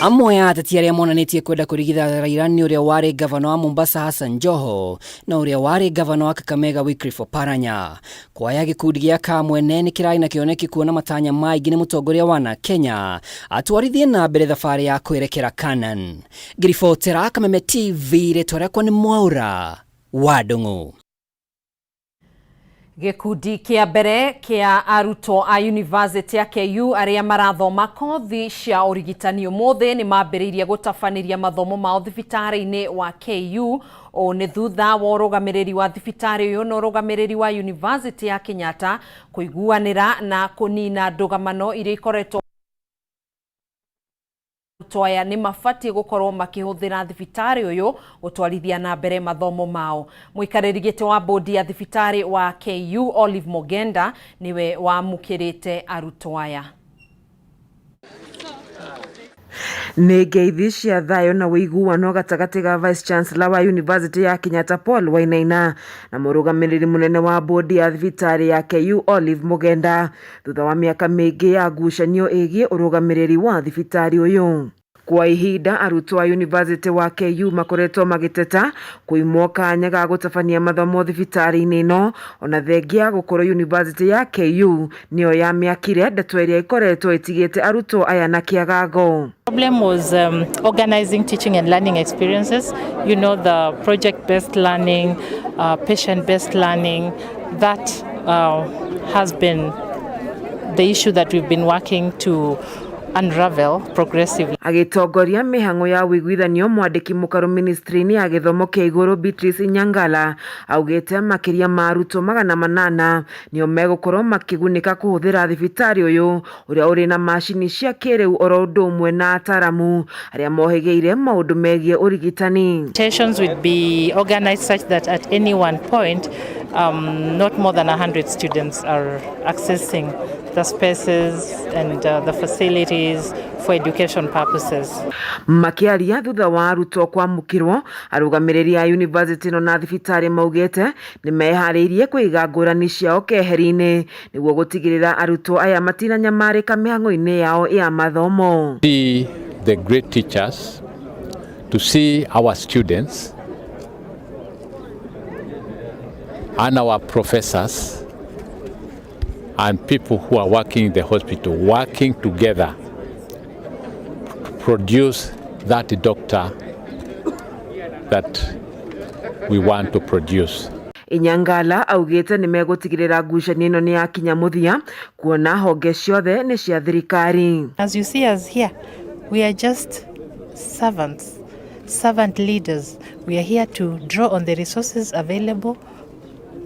Amwe a ateti arĩa monanĩtie kwenda kũrigitha Raila nĩ ũrĩa warĩ gavana wa Mombasa Hassan Joho na ũrĩa warĩ gavana wa Kakamega Wycliffe Oparanya. Kwaya gĩkundi gĩa Kamwene nĩ kĩrarĩ na kĩoneki kuona matanya maingĩ nĩ mũtongoria wa na Kenya atwarithie na mbere thabarĩ ya kwerekera Canaan. Ngiribotera Kameme TV, rĩtwa rĩakwa nĩ Mwaura wa Ndung'u. Gĩkundi kĩa mbere kĩa arutwo a University ya KU arĩa marathoma kothi cia ũrigitani ũmũthĩ nĩ mambĩrĩirie gũtabanĩria mathomo mao thibitarĩ-inĩ wa KU. Ũũ nĩ thutha wa ũrũgamĩrĩri wa thibitarĩ ũyũ na ũrũgamĩrĩri wa University ya Kenyatta kũiguanĩra na kũnina ndũgamano iria ikoretwo. Arutwo aya nĩ mabatiĩ gũkorwo makĩhũthĩra thibitarĩ ũyũ gũtwarithia na mbere mathomo mao. Mũikarĩri gĩtĩ wa bodi ya thibitarĩ wa KU Olive Mogenda nĩwe wamũkĩrĩte arutwo aya. Nĩ ngeithi cia thayũ na ũiguano gatagatĩ ga Vice Chancellor wa University ya Kenyatta Paul Wainaina na mũrũgamĩrĩri mũnene wa bodi ya thibitarĩ ya KU Olive Mugenda thutha wa mĩaka mĩingĩ ya ngucanio ĩgiĩ ũrũgamĩrĩri wa thibitarĩ ũyũ. Kwa ihinda arutwo a University wa KU makoretwo magĩteta kũimwo kanya ga gũtabania mathomo thibitarĩ-inĩ ĩno, ona thengia gũkorwo University ya KU nĩyo yamĩakire, ndeto ĩrĩa ĩkoretwo ĩtigĩte arutwo aya na kĩagago. Problem was organizing teaching and learning experiences. You know, the project-based learning, patient-based learning, that has been the issue that we've been working to unravel progressively. Agĩtongoria mĩhang'o ya ũiguithanio, mwandĩki mũkaru ministry-inĩ ya gĩthomo kĩa igũrũ Beatrice Nyangala augĩte makĩria ma arutwo 800 nĩo megũkorwo makĩgunĩka kũhũthĩra thibitarĩ ũyũ ũrĩa ũrĩ na macini cia kĩrĩu oro ũndũ ũmwe na ataramu arĩa mohĩgĩire maũndũ megiĩ ũrigitani. Sessions will be organized such that at any one point, not more than 100 students are accessing the spaces and the facilities for education purposes. Makĩaria thutha wa arutwo kwamũkĩrwo, arũgamĩrĩri a university ĩno na thibitarĩ maugĩte nĩ meharĩirie kũiga ngũrani ciao keheri-inĩ nĩguo gũtigĩrĩra arutwo aya matinanyamarĩka mĩhang'o-inĩ yao ya mathomo. See the great teachers, to see our students and our professors and people who are working in the hospital working together to produce that doctor that we want to produce. Inyangala augite nĩ megũtigĩrĩra ngucanio ĩno nĩ yakinya mũthia kuona honge ciothe nĩ cia thirikari. As you see us here, we are just servants, servant leaders. We are here to draw on the resources available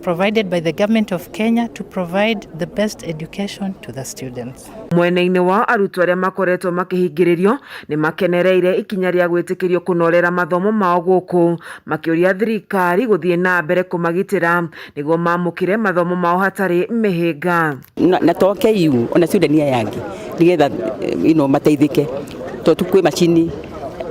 provided by the government of Kenya to provide the best education to the students. Mwena-inĩ wa arutwo arĩa makoretwo makĩhingĩrĩrio nĩ makenereire ikinya rĩa gwĩtĩkĩrio kũnorera mathomo mao gũkũ makĩũria thirikari gũthiĩ na mbere kũmagitĩra nĩguo mamũkĩre mathomo mao hatarĩ mĩhĩnga. Na to KU ona student aya angĩ nĩgetha mateithĩke tondũ kwĩ macini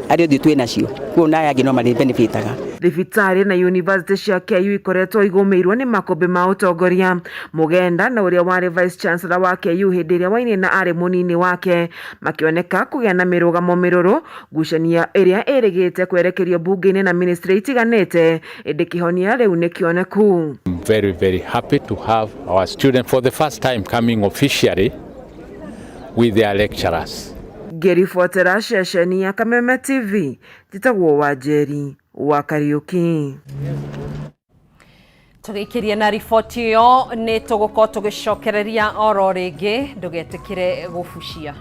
arĩa othe twĩ nacio kuo na aya angĩ no marĩ benefitaga. Thibitarĩ na yunivasĩtĩ cia KU ikoretwo igũmĩirwo nĩ makũmbĩ ma ũtongoria. Mugenda na ũrĩa warĩ Vice Chancellor wa KU hĩndĩ ĩrĩa Wainaina arĩ mũnini wake makĩoneka kũgĩa na mĩrũgamo mĩrũrũ ngucanio ĩrĩa ĩrĩgĩte kwerekerio mbunge-inĩ na ministry itiganĩte ĩndĩ kĩhonia rĩu nĩ kĩoneku. I'm very, very happy to have our students for the first time coming officially with their lecturers. Ngĩribotera ceceni ya Kameme TV, njĩtagwo Wanjeri wa Kariuki. Tũgĩikĩrie na riboti ĩyo nĩ tũgũkorwo tũgĩcokereria oro rĩngĩ, ndũgetĩkĩre gũbucia.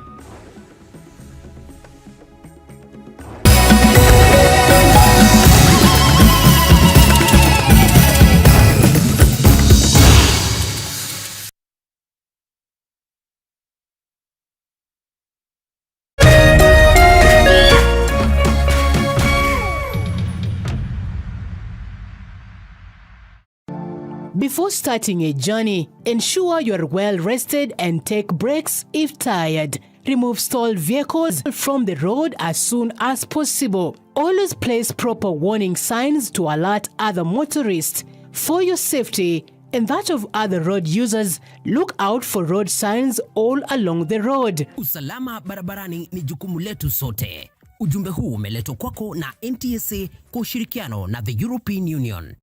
Before starting a journey, ensure you are well rested and take breaks if tired. Remove stalled vehicles from the road as soon as possible. Always place proper warning signs to alert other motorists. For your safety and that of other road users, look out for road signs all along the road. Usalama barabarani ni jukumu letu sote. Ujumbe huu umeletwa kwako na NTSA kwa ushirikiano na the European Union.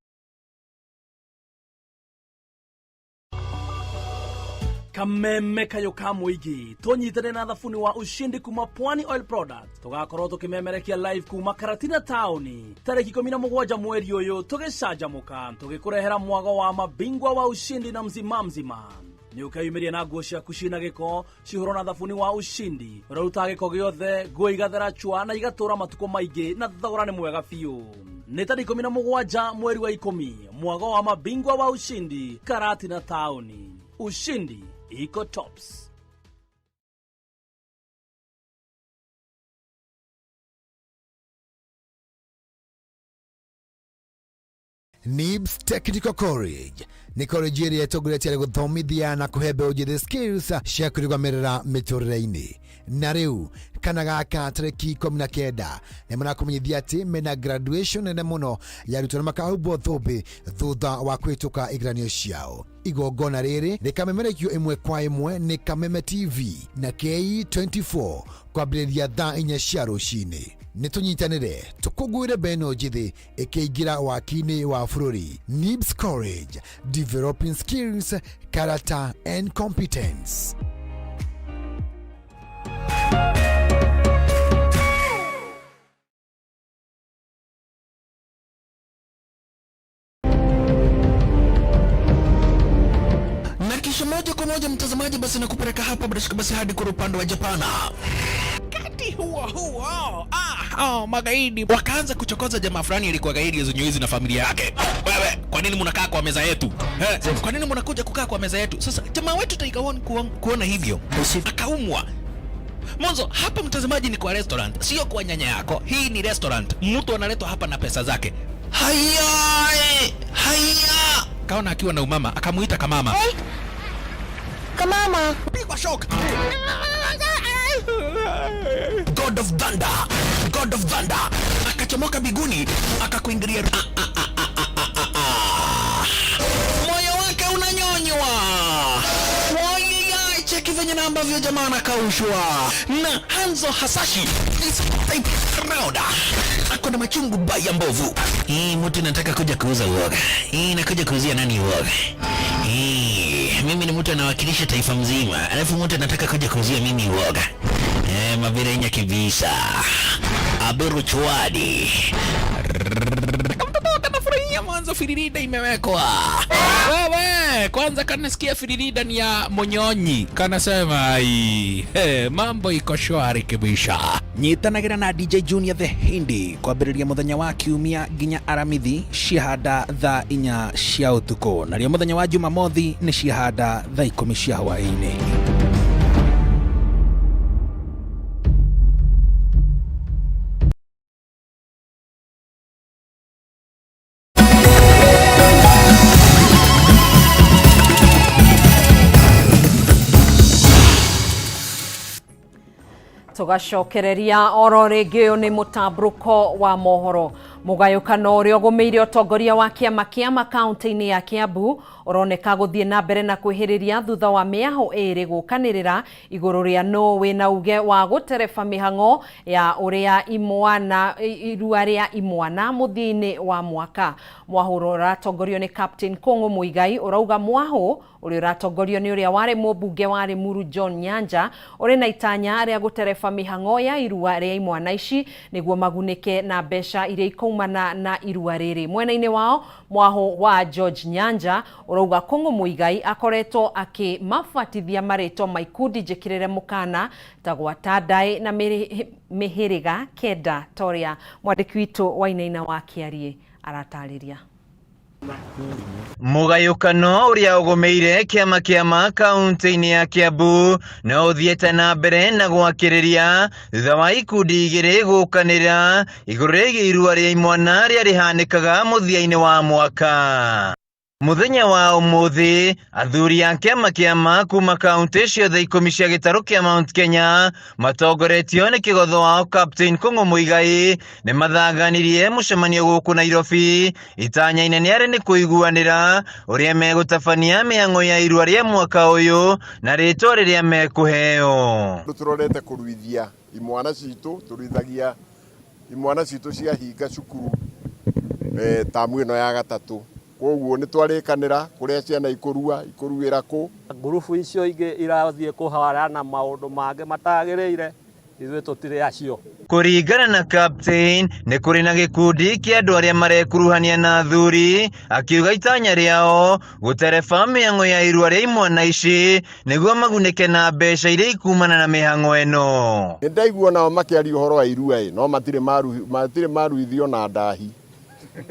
Kameme kayo ka mũingĩ tũnyitane na thabuni wa ushindi kuma Pwani Oil Products tũgakorwo tũkĩmemerekia live kuma Karatina taũni tarĩki 17 mweri ũyũ tũgĩcanjamũka tũgĩkũrehera mwago wa mabingwa wa ushindi na mzima mzima. Nĩ ũkeyumĩria na nguo ciaku ciĩna gĩko cihũrwo na thabuni wa ushindi ũrĩa ũrutaga gĩko gĩothe, nguo igathera chwa na igatũra matukũ maingĩ na thogora nĩ mwega biũ. Nĩ tarĩki 17 mweri wa 10 mwago wa mabingwa wa ushindi Karatina taũni. Ushindi Eco Tops. NIBS Technical College nĩ college ĩrĩa ĩtongoretie harĩ gũthomithia na kũhe mbeũ njĩthĩ skills cia kwĩrũgamĩrĩra mĩtũrĩre-inĩ. Na rĩu kana gaka tarĩki 19 nĩ marakũmenyithia atĩ mena graduation nene mũno ya arutwo na makahumbwo thũmbĩ thutha wa kũhĩtũka igeranio ciao. Igongona rĩrĩ rĩkamemerekio ĩmwe kwa ĩmwe nĩ Kameme TV na KE24 kwambĩrĩria thaa 4 cia rũcinĩ. Nĩ tũnyitanĩre tũkũngũĩre mbeũ njĩthĩ ĩkĩingĩra waki-inĩ wa bũrũri. NIBS College, developing skills, character and competence. Na kisha moja kwa moja mtazamaji, basi nakupeleka hapa bila shaka basi hadi kwa upande wa Japana. Wakati huo huo, magaidi wakaanza kuchokoza jamaa fulani alikuwa gaidi ya na familia yake. Wewe, kwa nini mnakaa kwa meza yetu? Kwa nini mnakuja kukaa kwa meza yetu? Sasa jamaa wetu Tiger One kuona hivyo akaumwa. Mwanzo hapa mtazamaji ni kwa restaurant, sio kwa nyanya yako. Hii ni restaurant. Mtu analetwa hapa na pesa zake. Haya, haya. Kaona akiwa na umama, akamuita kamama. Hey. Kamama. Pigwa shock. God of Thunder, God of Thunder akachomoka biguni akakuingilia. Moyo wake unanyonywa. Cheki venye na ambavyo jamaa anakaushwa na Hanzo Hasashi is type round. Ako na machungu baya mbovu. Hii mtu nataka kuja kuuza uoga. Hii nakuja kuuzia nani uoga? Hii mimi Mimi ni mtu anawakilisha taifa mzima, alafu mtu anataka kuja kuuzia mimi uoga. Mabirenya kibisa. Aberu chwadi. Kamtoto kanafurahia mwanzo firirida imewekwa. Wewe kwanza kanasikia firirida ni ya Monyonyi, kanasema ai, hey, mambo iko shwari kibisha. Nyitanagĩra na DJ Junior the Hindi kwambĩrĩria mũthenya wa kiumia nginya aramithi ciahanda thaa 4 cia ũtukũ, narĩo mũthenya wa Jumamothi nĩ ciahanda thaa 10 cia hwaĩ-inĩ. Tugacokereria oro rĩngĩ ũyũ nĩ mũtambũrũko wa mohoro. Mũgayũkano ũrĩa ũgũmĩire ũtongoria wa kĩama kĩama kaunti-inĩ ya Kiambu ũroneka gũthiĩ na mbere na kwĩhĩrĩria thutha wa mĩahũ ĩrĩ gũkanĩrĩra igũrũ rĩa nũ wĩna uge wa gũtereba mĩhang'o ya ũrĩa imwana irua rĩa imwana mũthia-inĩ wa mwaka. Mwahũ ũrĩa ũratongorio nĩ Captain Kũng'ũ Muigai ũrauga mwahũ ũrĩa ũratongorio nĩ ũrĩa warĩ mũmbunge wa Limuru John Nyanja ũrĩ na itanya rĩa gũtereba mĩhang'o ya irua rĩa imwana ici nĩguo magunĩke na mbeca iria ikaumana na irua rĩrĩ. Mwena-inĩ wao mwahũ wa George Nyanja ũrauga Kũng'ũ Muigai akoretwo akĩmabatithia marĩtwa ma ikundi njĩkĩrĩre mũkana ta gwata ndaĩ na mĩhĩrĩga kenda ta ũrĩa mwandĩki witũ Wainaina wa Kĩariĩ aratarĩria. Mũgayũkano ũrĩa ũgũmĩire kĩama kĩama kaunti-inĩ ya Kiambu no ũthiĩte na mbere na gwakĩrĩria thutha wa ikundi igĩrĩ gũkanĩra igũrũ rĩgiĩ irua rĩa imwana rĩa rĩhanĩkaga mũthia-inĩ wa mwaka. Mũthenya wa ũmũthĩ athuri a kĩama kĩama kuma kaunti ciothe 10 cia gĩtarũ kĩa Mount Kenya matongoretio nĩ kĩgotho wao Captain Kũng'ũ Muigai nĩ mathanganirie mũcemanio gũkũ Nairobi. Itanya inene arĩ nĩ kũiguanĩra ũrĩa megũtabania mĩhang'o ya irua rĩa mwaka ũyũ na rĩtwa rĩrĩa mekũheo. Tũrorete kũruithia imwana citũ, tũruithagia imwana citũ ciahinga cukuru tamu ĩno ya gatatũ. Koguo nĩ twarĩkanĩra kũrĩa ciana ikũrua, ikũruĩra kũ. Ngurubu icio ingĩ irathiĩ kũharana maũndũ mangĩ matagĩrĩire, ithuĩ tũtirĩ acio. Kũringana na Captain, nĩ kũrĩ na gĩkundi kĩa andũ arĩa marekuruhania na athuri, akiuga itanya rĩao gũtereba mĩhang'o ya irua rĩa imwana ici nĩguo magunĩke na mbeca iria ikumana na mĩhang'o ĩno. Nĩ ndaigua nao makĩaria ũhoro wa irua ĩ, no matirĩ maruithio na ndahi.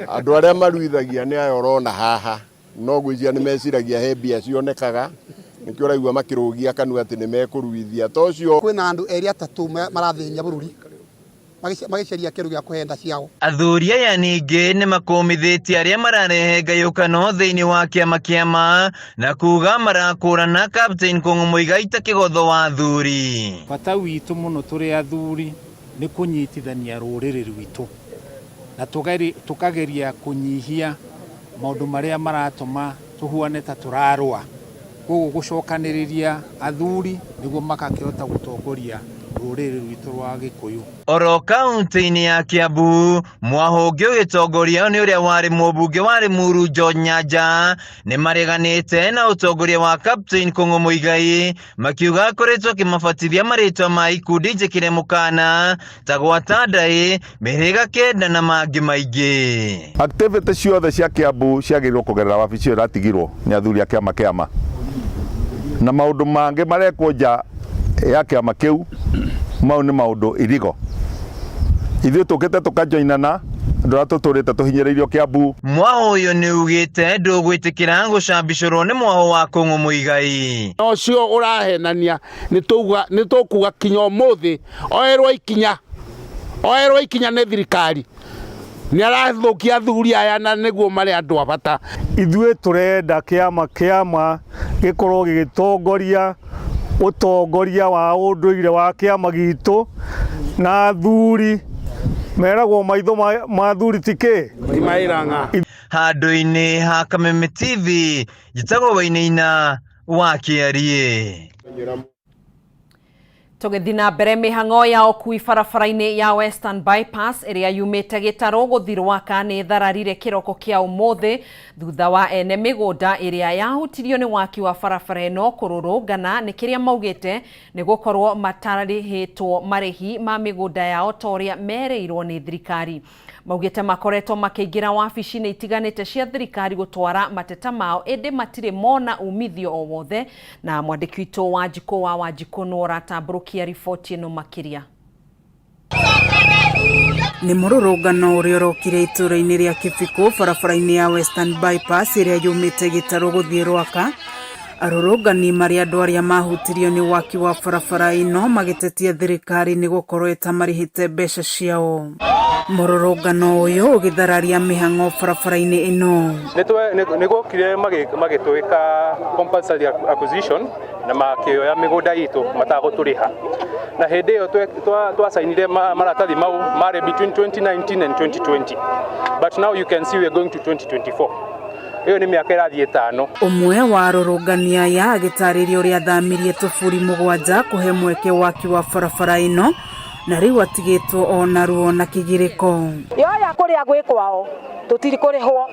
Andũ arĩa maruithagia nĩ aya ũrona haha, no gwĩciria nĩ meciragia he mbia cionekaga, nĩkĩo ũraigua makĩrũgia kanua atĩ nĩ mekũruithia. Ta ũcio kwĩna andũ erĩ atatũ marathĩnia bũrũri magĩcaria kĩndũ gĩa kũhenda ciao. Athuri aya ningĩ nĩ makũmithĩtie arĩa mararehe ngayũkano thĩinĩ wa kĩama kĩama na kuga marakũrana Captain Kũng'ũ Muigai ta kĩgotho wa athuri. Bata witũ mũno tũrĩ athuri nĩ kũnyitithania rũrĩrĩ rwitũ na tũkageria kũnyihia maũndũ marĩa maratũma tũhuane ta tũrarũa. Koguo gũcokanĩrĩria athuri nĩguo makakĩhota gũtongoria rũrĩrĩ rwitũ rwa Gĩkũyũ. Oro kaunti-inĩ ya Kiambu, mwahũ ũngĩ ũgĩtongorio nĩ ũrĩa warĩ mũmbunge wa Limuru George Nyanja nĩ mareganĩte na ũtongoria wa Captain Kũng'ũ Muigai makiuga akoretwo akĩmabatithia marĩtwa ma ikundi njĩkĩre mũkana ta gwata ndaĩ, mĩhĩrĩga kenda na mangĩ maingĩ. Activity ciothe cia Kiambu ciagĩrĩirwo kũgerera wabici ĩyo ĩratigirwo nĩ athuri a kĩama kĩama, na maũndũ mangĩ marekwo nja ya kĩama kĩu mau nĩ maũndũ irigo. Ithuĩ tũkĩte tũkajoinana andũ arĩa tũtũrĩte tũhinyĩrĩirio Kiambu. Mwahũ ũyũ nĩ ugĩte ndũgwĩtĩkĩra gũcambicũrwo nĩ mwahũ wa Kũng'ũ Muigai. Na ũcio ũrahenania nĩ tũkuga kinya ũmũthĩ oerwo ikinya, oerwo ikinya nĩ thirikari. Nĩ arathũkia athuri aya na nĩguo marĩ andũ a bata. Ithuĩ tũrenda kĩama kĩama gĩkorwo gĩgĩtongoria ũtongoria wa ũndũire wa kĩama gitũ, na athuri meragwo maitho ma athuri ti kĩ? Ti mairang'a. Handũ-inĩ ha Kameme TV, njĩtagwo Wainaina wa Kĩariĩ. Tũgĩthiĩ na mbere, mĩhang'o ya ũkui barabara-inĩ ya Western Bypass ĩrĩa yumĩte Gĩtarũ gũthiĩ Rwaka nĩ ĩthararire kĩroko kĩa ũmũthĩ thutha wa ene mĩgũnda ĩrĩa yahutirio nĩ waki wa barabara ĩno kũrũrũngana nĩ kĩrĩa maugĩte nĩ gũkorwo matarĩhĩtwo marĩhi ma mĩgũnda yao ta ũrĩa merĩirwo nĩ thirikari. Maugĩte makoretwo makĩingĩra wabici-inĩ itiganĩte cia thirikari gũtwara mateta mao ĩndĩ matirĩ mona umithio o wothe. Na mwandĩki witũ Wanjikũ wa Wanjikũ nĩwe ũratambũrũkia riboti ĩno makĩria. Nĩ mũrũrũngano ũrĩa ũrokire itũũra-inĩ rĩa Kĩbikũ barabara-inĩ ya Western Bypass ĩrĩa yumĩte Gĩtarũ gũthiĩ Rwaka. Arũrũngani marĩ andũ arĩa mahutirio nĩ waki wa barabara ĩno magĩtetia thirikari nĩ gũkorwo ĩtamarĩhĩte mbeca ciao. Mũrũrũngano ũyũ ũgĩthararia mĩhang'o barabara-inĩ ĩno. Nĩ gwokire magĩtwĩka compulsory acquisition na makĩoya mĩgũnda itũ matagũtũrĩha, na hĩndĩ ĩyo twacainire maratathi mau marĩ between 2019 and 2020, but now you can see we are going to 2024. Ĩyo nĩ mĩaka ĩrathiĩ 5. Ũmwe wa arũrũngani aya agĩtarĩria ũrĩa athamirie tũburi 7 kũhe mweke waki wa barabara ĩno na rĩu atigĩtwo ona ruo na kĩgirĩko. Yoya kũrĩa gwĩ kwao tũtiri kũrĩhwo,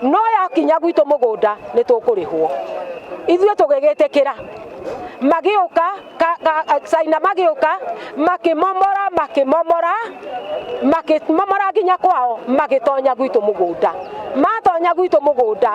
no yakinya gwitũ mũgũnda nĩ tũkũrĩhwo. Ithuĩ tũgĩgĩtĩkĩra, magĩũka China, magĩũka makĩmomora, makĩmomora, makĩmomora nginya kwao, magĩtonya gwitũ mũgũnda. Matonya gwitũ mũgũnda,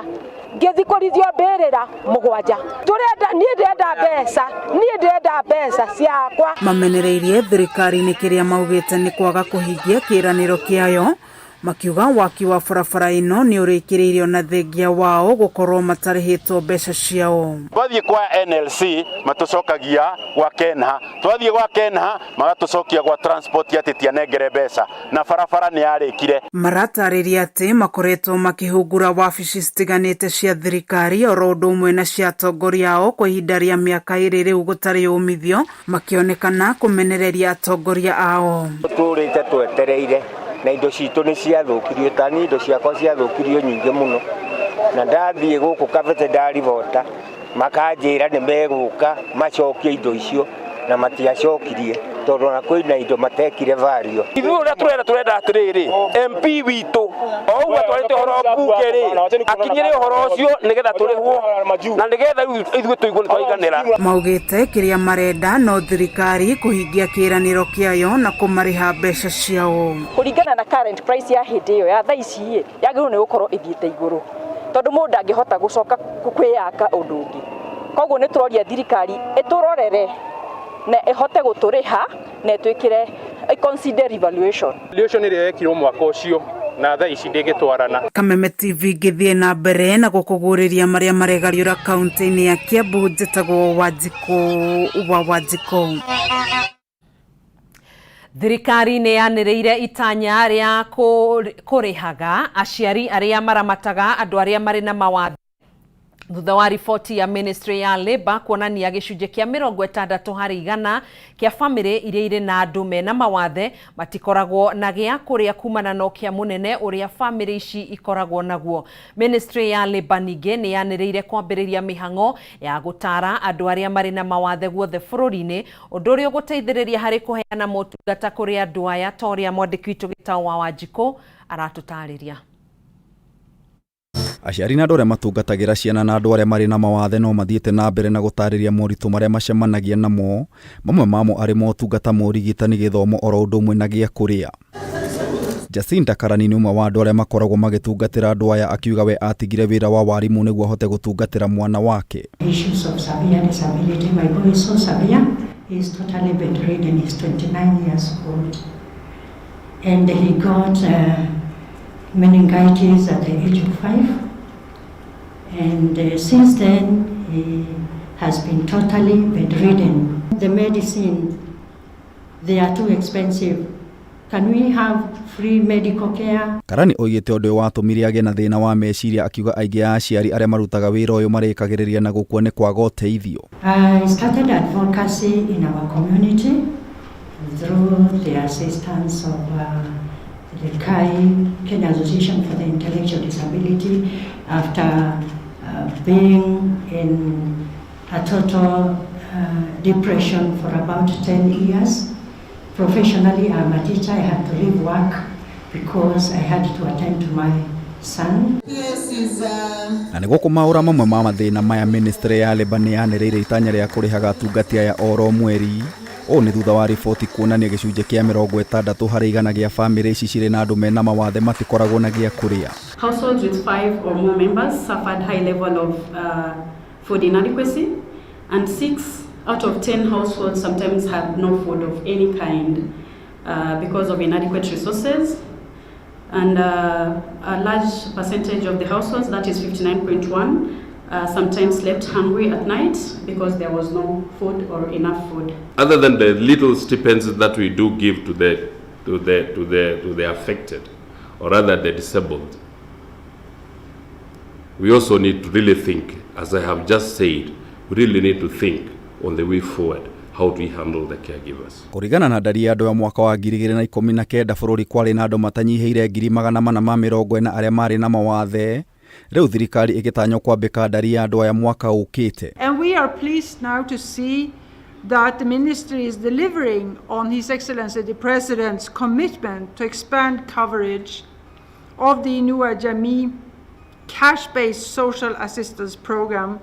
ngĩthi kũrithio mbĩrĩra 7. Tũrenda, niĩ ndĩrenda mbeca, niĩ ndĩrenda mbeca ciakwa. Mamenereirie thirikari nĩ kĩrĩa maugĩte nĩ kwaga kũhingia kĩĩranĩro kĩayo, makiuga waki wa barabara ĩno nĩ ũrĩkĩrĩirio na thengia wao gũkorwo matarĩhĩtwo mbeca ciao. Twathiĩ kwa NLC matũcokagia gwa Kenha, twathiĩ gwa Kenha magatũcokia gwa transport atĩ tianengere mbeca na barabara nĩ yarĩkire. Maratarĩria atĩ makoretwo makĩhungura wabici citiganĩte cia thirikari oro ũndũ ũmwe na cia atongoria ao kwa ihinda rĩa mĩaka 2 rĩu gũtarĩ umithio, makĩonekana kũmenereria atongoria ao. Tũrĩte twetereire na indo citũ nĩ ciathũkirio, ta niĩ indo ciakwa ciathũkirio nyingĩ mũno, na ndathiĩ gũkũ Kabete ndaribota makanjĩra nĩ megũka macokie indo icio na matiacokirie tondũ ona kwĩna indo matekire vario. Ithuĩ ũrĩa tũrenda atĩrĩrĩ, MP witũ o ũguo atwarĩte ũhoro mbunge rĩ, akinyĩre ũhoro ũcio nĩgetha tũrĩhwo na nĩgetha rĩu ithuĩ tũigue nĩ twaiganĩra. Maugĩte kĩrĩa marenda no thirikari kũhingia kĩĩranĩro kĩayo na kũmarĩha mbeca ciao. Kũringana na current price ya hĩndĩ ĩyo ya thaa ici ĩ, yagĩrĩirwo nĩ gũkorwo ĩthiĩte igũrũ tondũ mũndũ ndangĩhota gũcoka kwĩyaka ũndũ ũngĩ. Koguo nĩ tũroria thirikari ĩtũrorere na ĩhote gũtũrĩha na ĩtwĩkĩre consider revaluation. Revaluation ĩrĩa yekirwo mwaka ũcio na thaa ici ndĩngĩtwarana. Kameme TV ngĩthiĩ na mbere na gũkũgũrĩria marĩa maregariũra kaunti-inĩ ya Kiambu. Njĩtagwo Wanjikũ wa Wanjikũ. Thirikari nĩ yanĩrĩire itanya rĩa kũrĩhaga aciari arĩa maramataga andũ arĩa marĩ na mawathe thutha wa riboti ya Ministry ya Labour kuonania gĩcunjĩ kĩa 60% kĩa bamĩrĩ iria irĩ na andũ mena mawathe matikoragwo na gĩa kũrĩa kumana na ũkĩa mũnene ũrĩa bamĩrĩ ici ikoragwo naguo. Ministry ya Labour ningĩ nĩ yanĩrĩire kwambĩrĩria mĩhang'o ya gũtara andũ arĩa marĩ na mawathe guothe bũrũri-inĩ, ũndũ ũrĩa ũgũteithĩrĩria harĩ kũheana motungata kũrĩ andũ aya, ta ũrĩa mwandĩki witũ Gĩtaũ wa Wanjikũ aratũtarĩria. Aciari na andũ arĩa matungatagĩra ciana na andũ arĩa marĩ na mawathe no mathiĩte na mbere na gũtarĩria moritũ marĩa macemanagia namo, mamwe mamo arĩ motungata ma ũrigitani, gĩthomo oro ũndũ ũmwe na gĩa kũrĩa. Jacinta Karani nĩ ũmwe wa andũ arĩa makoragwo magĩtungatĩra andũ aya, akiuga we atigire wĩra wa warimũ nĩguo ahote gũtungatĩra mwana wake. Issues of severe disability. My boy is so severe, he is totally bedridden, he's 29 years old. And he got meningitis at the age of 5. And since then, he has been totally bedridden. The medicine, they are too expensive. Can we have free medical care? Karani oigĩte ũndũ ũyũ watũmire agĩe na thĩna wa meciria, akiuga aingĩ a aciari arĩa marutaga wĩra ũyũ marĩkagĩrĩria na gũkua nĩ kwaga ũteithio. I started advocacy in our community through the assistance of the KAI, Kenya Association for the Intellectual Disability, after being in a total depression for about 10 years. Professionally, I'm a teacher. I had to leave work because I had to attend to my son. Na nĩguo kũmaũra mamwe ma mathĩna maya, ministry ya Labour nĩ yanĩrĩire itanya rĩa kũrĩhaga atungati aya oro mweri. Ũũ nĩ thutha wa riboti kuonania gĩcunjĩ kĩa 60% gĩa bamĩrĩ ici cirĩ na andũ mena mawathe matikoragwo na gĩa kũrĩa. Households with 5 or more members suffered high level of food inadequacy, and 6 out of 10 households sometimes had no food of any kind because of inadequate resources. And a large percentage of the households, that is 59.1, sometimes slept hungry at night because there was no food or enough food. Other than the little stipends that we do give to the affected, or rather the disabled, we also need to really think, as I have just said, we really need to think on the way forward. How do we handle the caregivers? Kũringana na ndari ya andũ ya mwaka wa 2019, bũrũri kwarĩ na andũ matanyihĩire 440,000 arĩa marĩ na mawathe. Rĩu thirikari ĩgĩtanywo kwambĩka ndari ya andũ aya mwaka ũkĩte. And we are pleased now to see that the ministry is delivering on His Excellency the President's commitment to expand coverage of the Inua Jamii cash-based social assistance program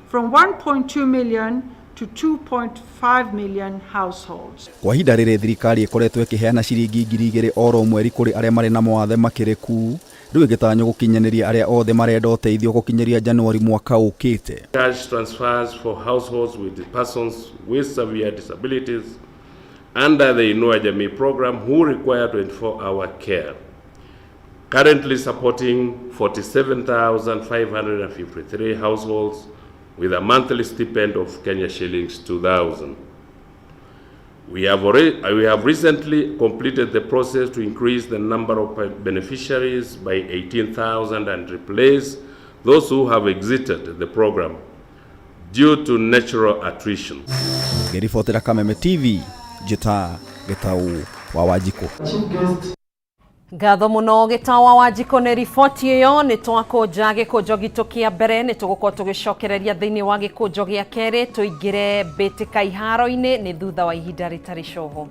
from 1.2 million to 2.5 million households. Kwa ihinda rĩrĩ thirikari ĩkoretwo ĩkĩheana ciringi 2,000 oro mweri kũrĩ arĩa marĩ na mawathe makĩrĩku. Rĩu ĩgĩtanywo gũkinyanĩria arĩa othe marenda ũteithio gũkinyĩria Januari mwaka ũkĩte. Cash transfers for households with persons with severe disabilities under the Inua Jamii program who require 24-hour care. Currently supporting 47,553 households with a monthly stipend of Kenya shillings 2,000. We have recently completed the process to increase the number of beneficiaries by 18,000 and replace those who have exited the program due to natural attrition. Ngĩribotera Kameme TV, Jita Gĩtau wa Wanjikũ. Ngatho muno Gĩtau wa Wanjikũ nĩ riboti ĩyo. Nĩ twakũnja gĩkũnjo gitũ kĩa mbere, nĩ tũgũkorwo tũgĩcokereria thĩinĩ wa gĩkũnjo gĩa kerĩ, tũingĩre mbĩtĩka iharo-inĩ nĩ thutha wa ihinda rĩtarĩ coho.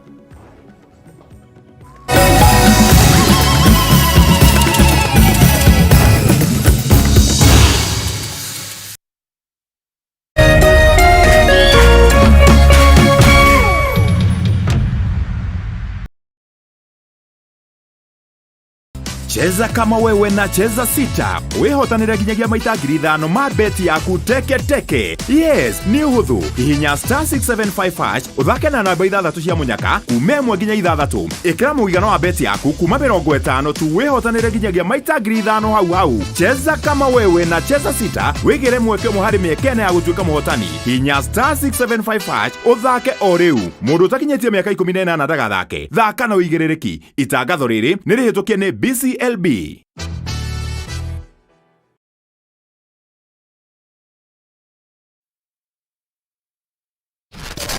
Cheza kama wewe na Cheza Sita wihotanire nginyagia maita 5,000 ma beti yaku teke teke. Yes, ni uhuthu. Hihinya star 675 hash uthake na namba 6 cia munyaka kuma 1 nginya 6. Ikira mũigana wa beti yaku kuma 50 tu wihotanire nginyagia maita 5,000 hau hau. Cheza kama wewe na Cheza Sita wigire mweke ũmwe harĩ mĩeke ĩna ya gũtuĩka mũhotani. Hihinya star 675 hash uthake o rĩu. Mũndũ ũtakinyĩtie mĩaka 18 ndagathake. Thaka na ũigĩrĩrĩki. Itangatho rĩrĩ nĩ rĩhĩtũkie nĩ BCLB.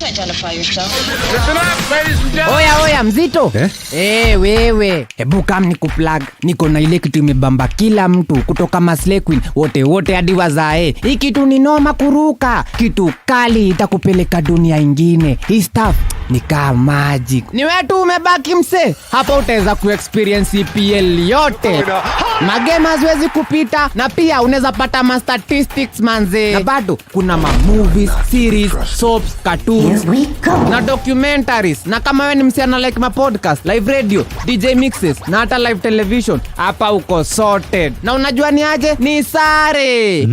Identify yourself. Listen up, ladies and gentlemen. Oya oya mzito. Eh? Wewe. Hebu kam nikuplug. Niko na ile kitu imebamba kila mtu kutoka Maslay Queen wote wote hadi wazae. Hii kitu ni noma kuruka. Kitu kali itakupeleka dunia ingine. Hii stuff ni kama magic. Ni wewe tu umebaki mse. Hapa utaweza kuexperience EPL yote. Magame haziwezi kupita na pia unaweza pata ma statistics manze. Na bado kuna ma movies, series, soaps, cartoons na documentaries. Na kama wewe ni msichana like ma podcast, live radio, DJ mixes na hata live television, hapa uko sorted. Na unajua ni aje? Ni sare.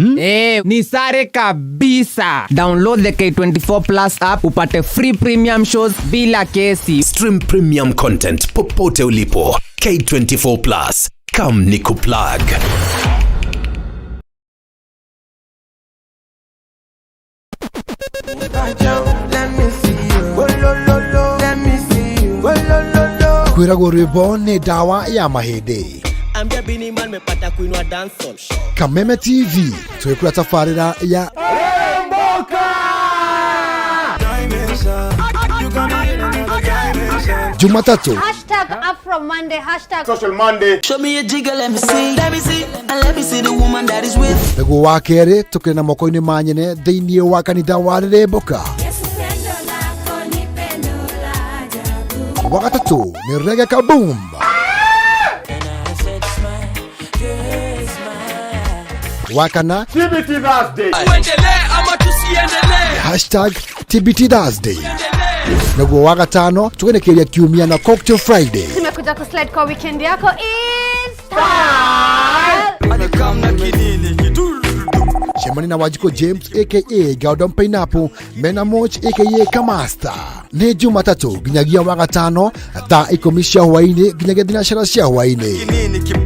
Ni sare kabisa. Download the K24 Plus app upate free premium shows bila kesi. Stream premium content popote ulipo. K24 Plus. Come nikuplug. Kwĩragwo rwĩmbo nĩ ndawa ya mahĩndĩ. Kameme TV twĩkũra tabarĩra ya Jumatatu #Afro Monday, #Social Monday. Show me a jigger, let me see. Let me see, and let me see the woman that is with. Nĩguo wa kerĩ tũkĩrĩ na moko-inĩ ma nyene thĩinĩ wa kanitha wa Rĩrĩmbũka. Wa gatatũ nĩ Reggae Kaboom. Wa kana TBT Thursday. Tuendelee ama tusiendelee? Hashtag TBT Thursday. Naguo wa gatano tũgenekeria kiumia na Cocktail Friday. Tumekuja kuslide kwa weekend yako is Cemania na Wanjikũ James aka Gordon Pineapple mena Moch aka Kamasta. Nĩ Jumatatũ nginyagia wa gatano thaa 10 cia hwaĩ-inĩ nginyagia thinacara cia hwaĩ-inĩ.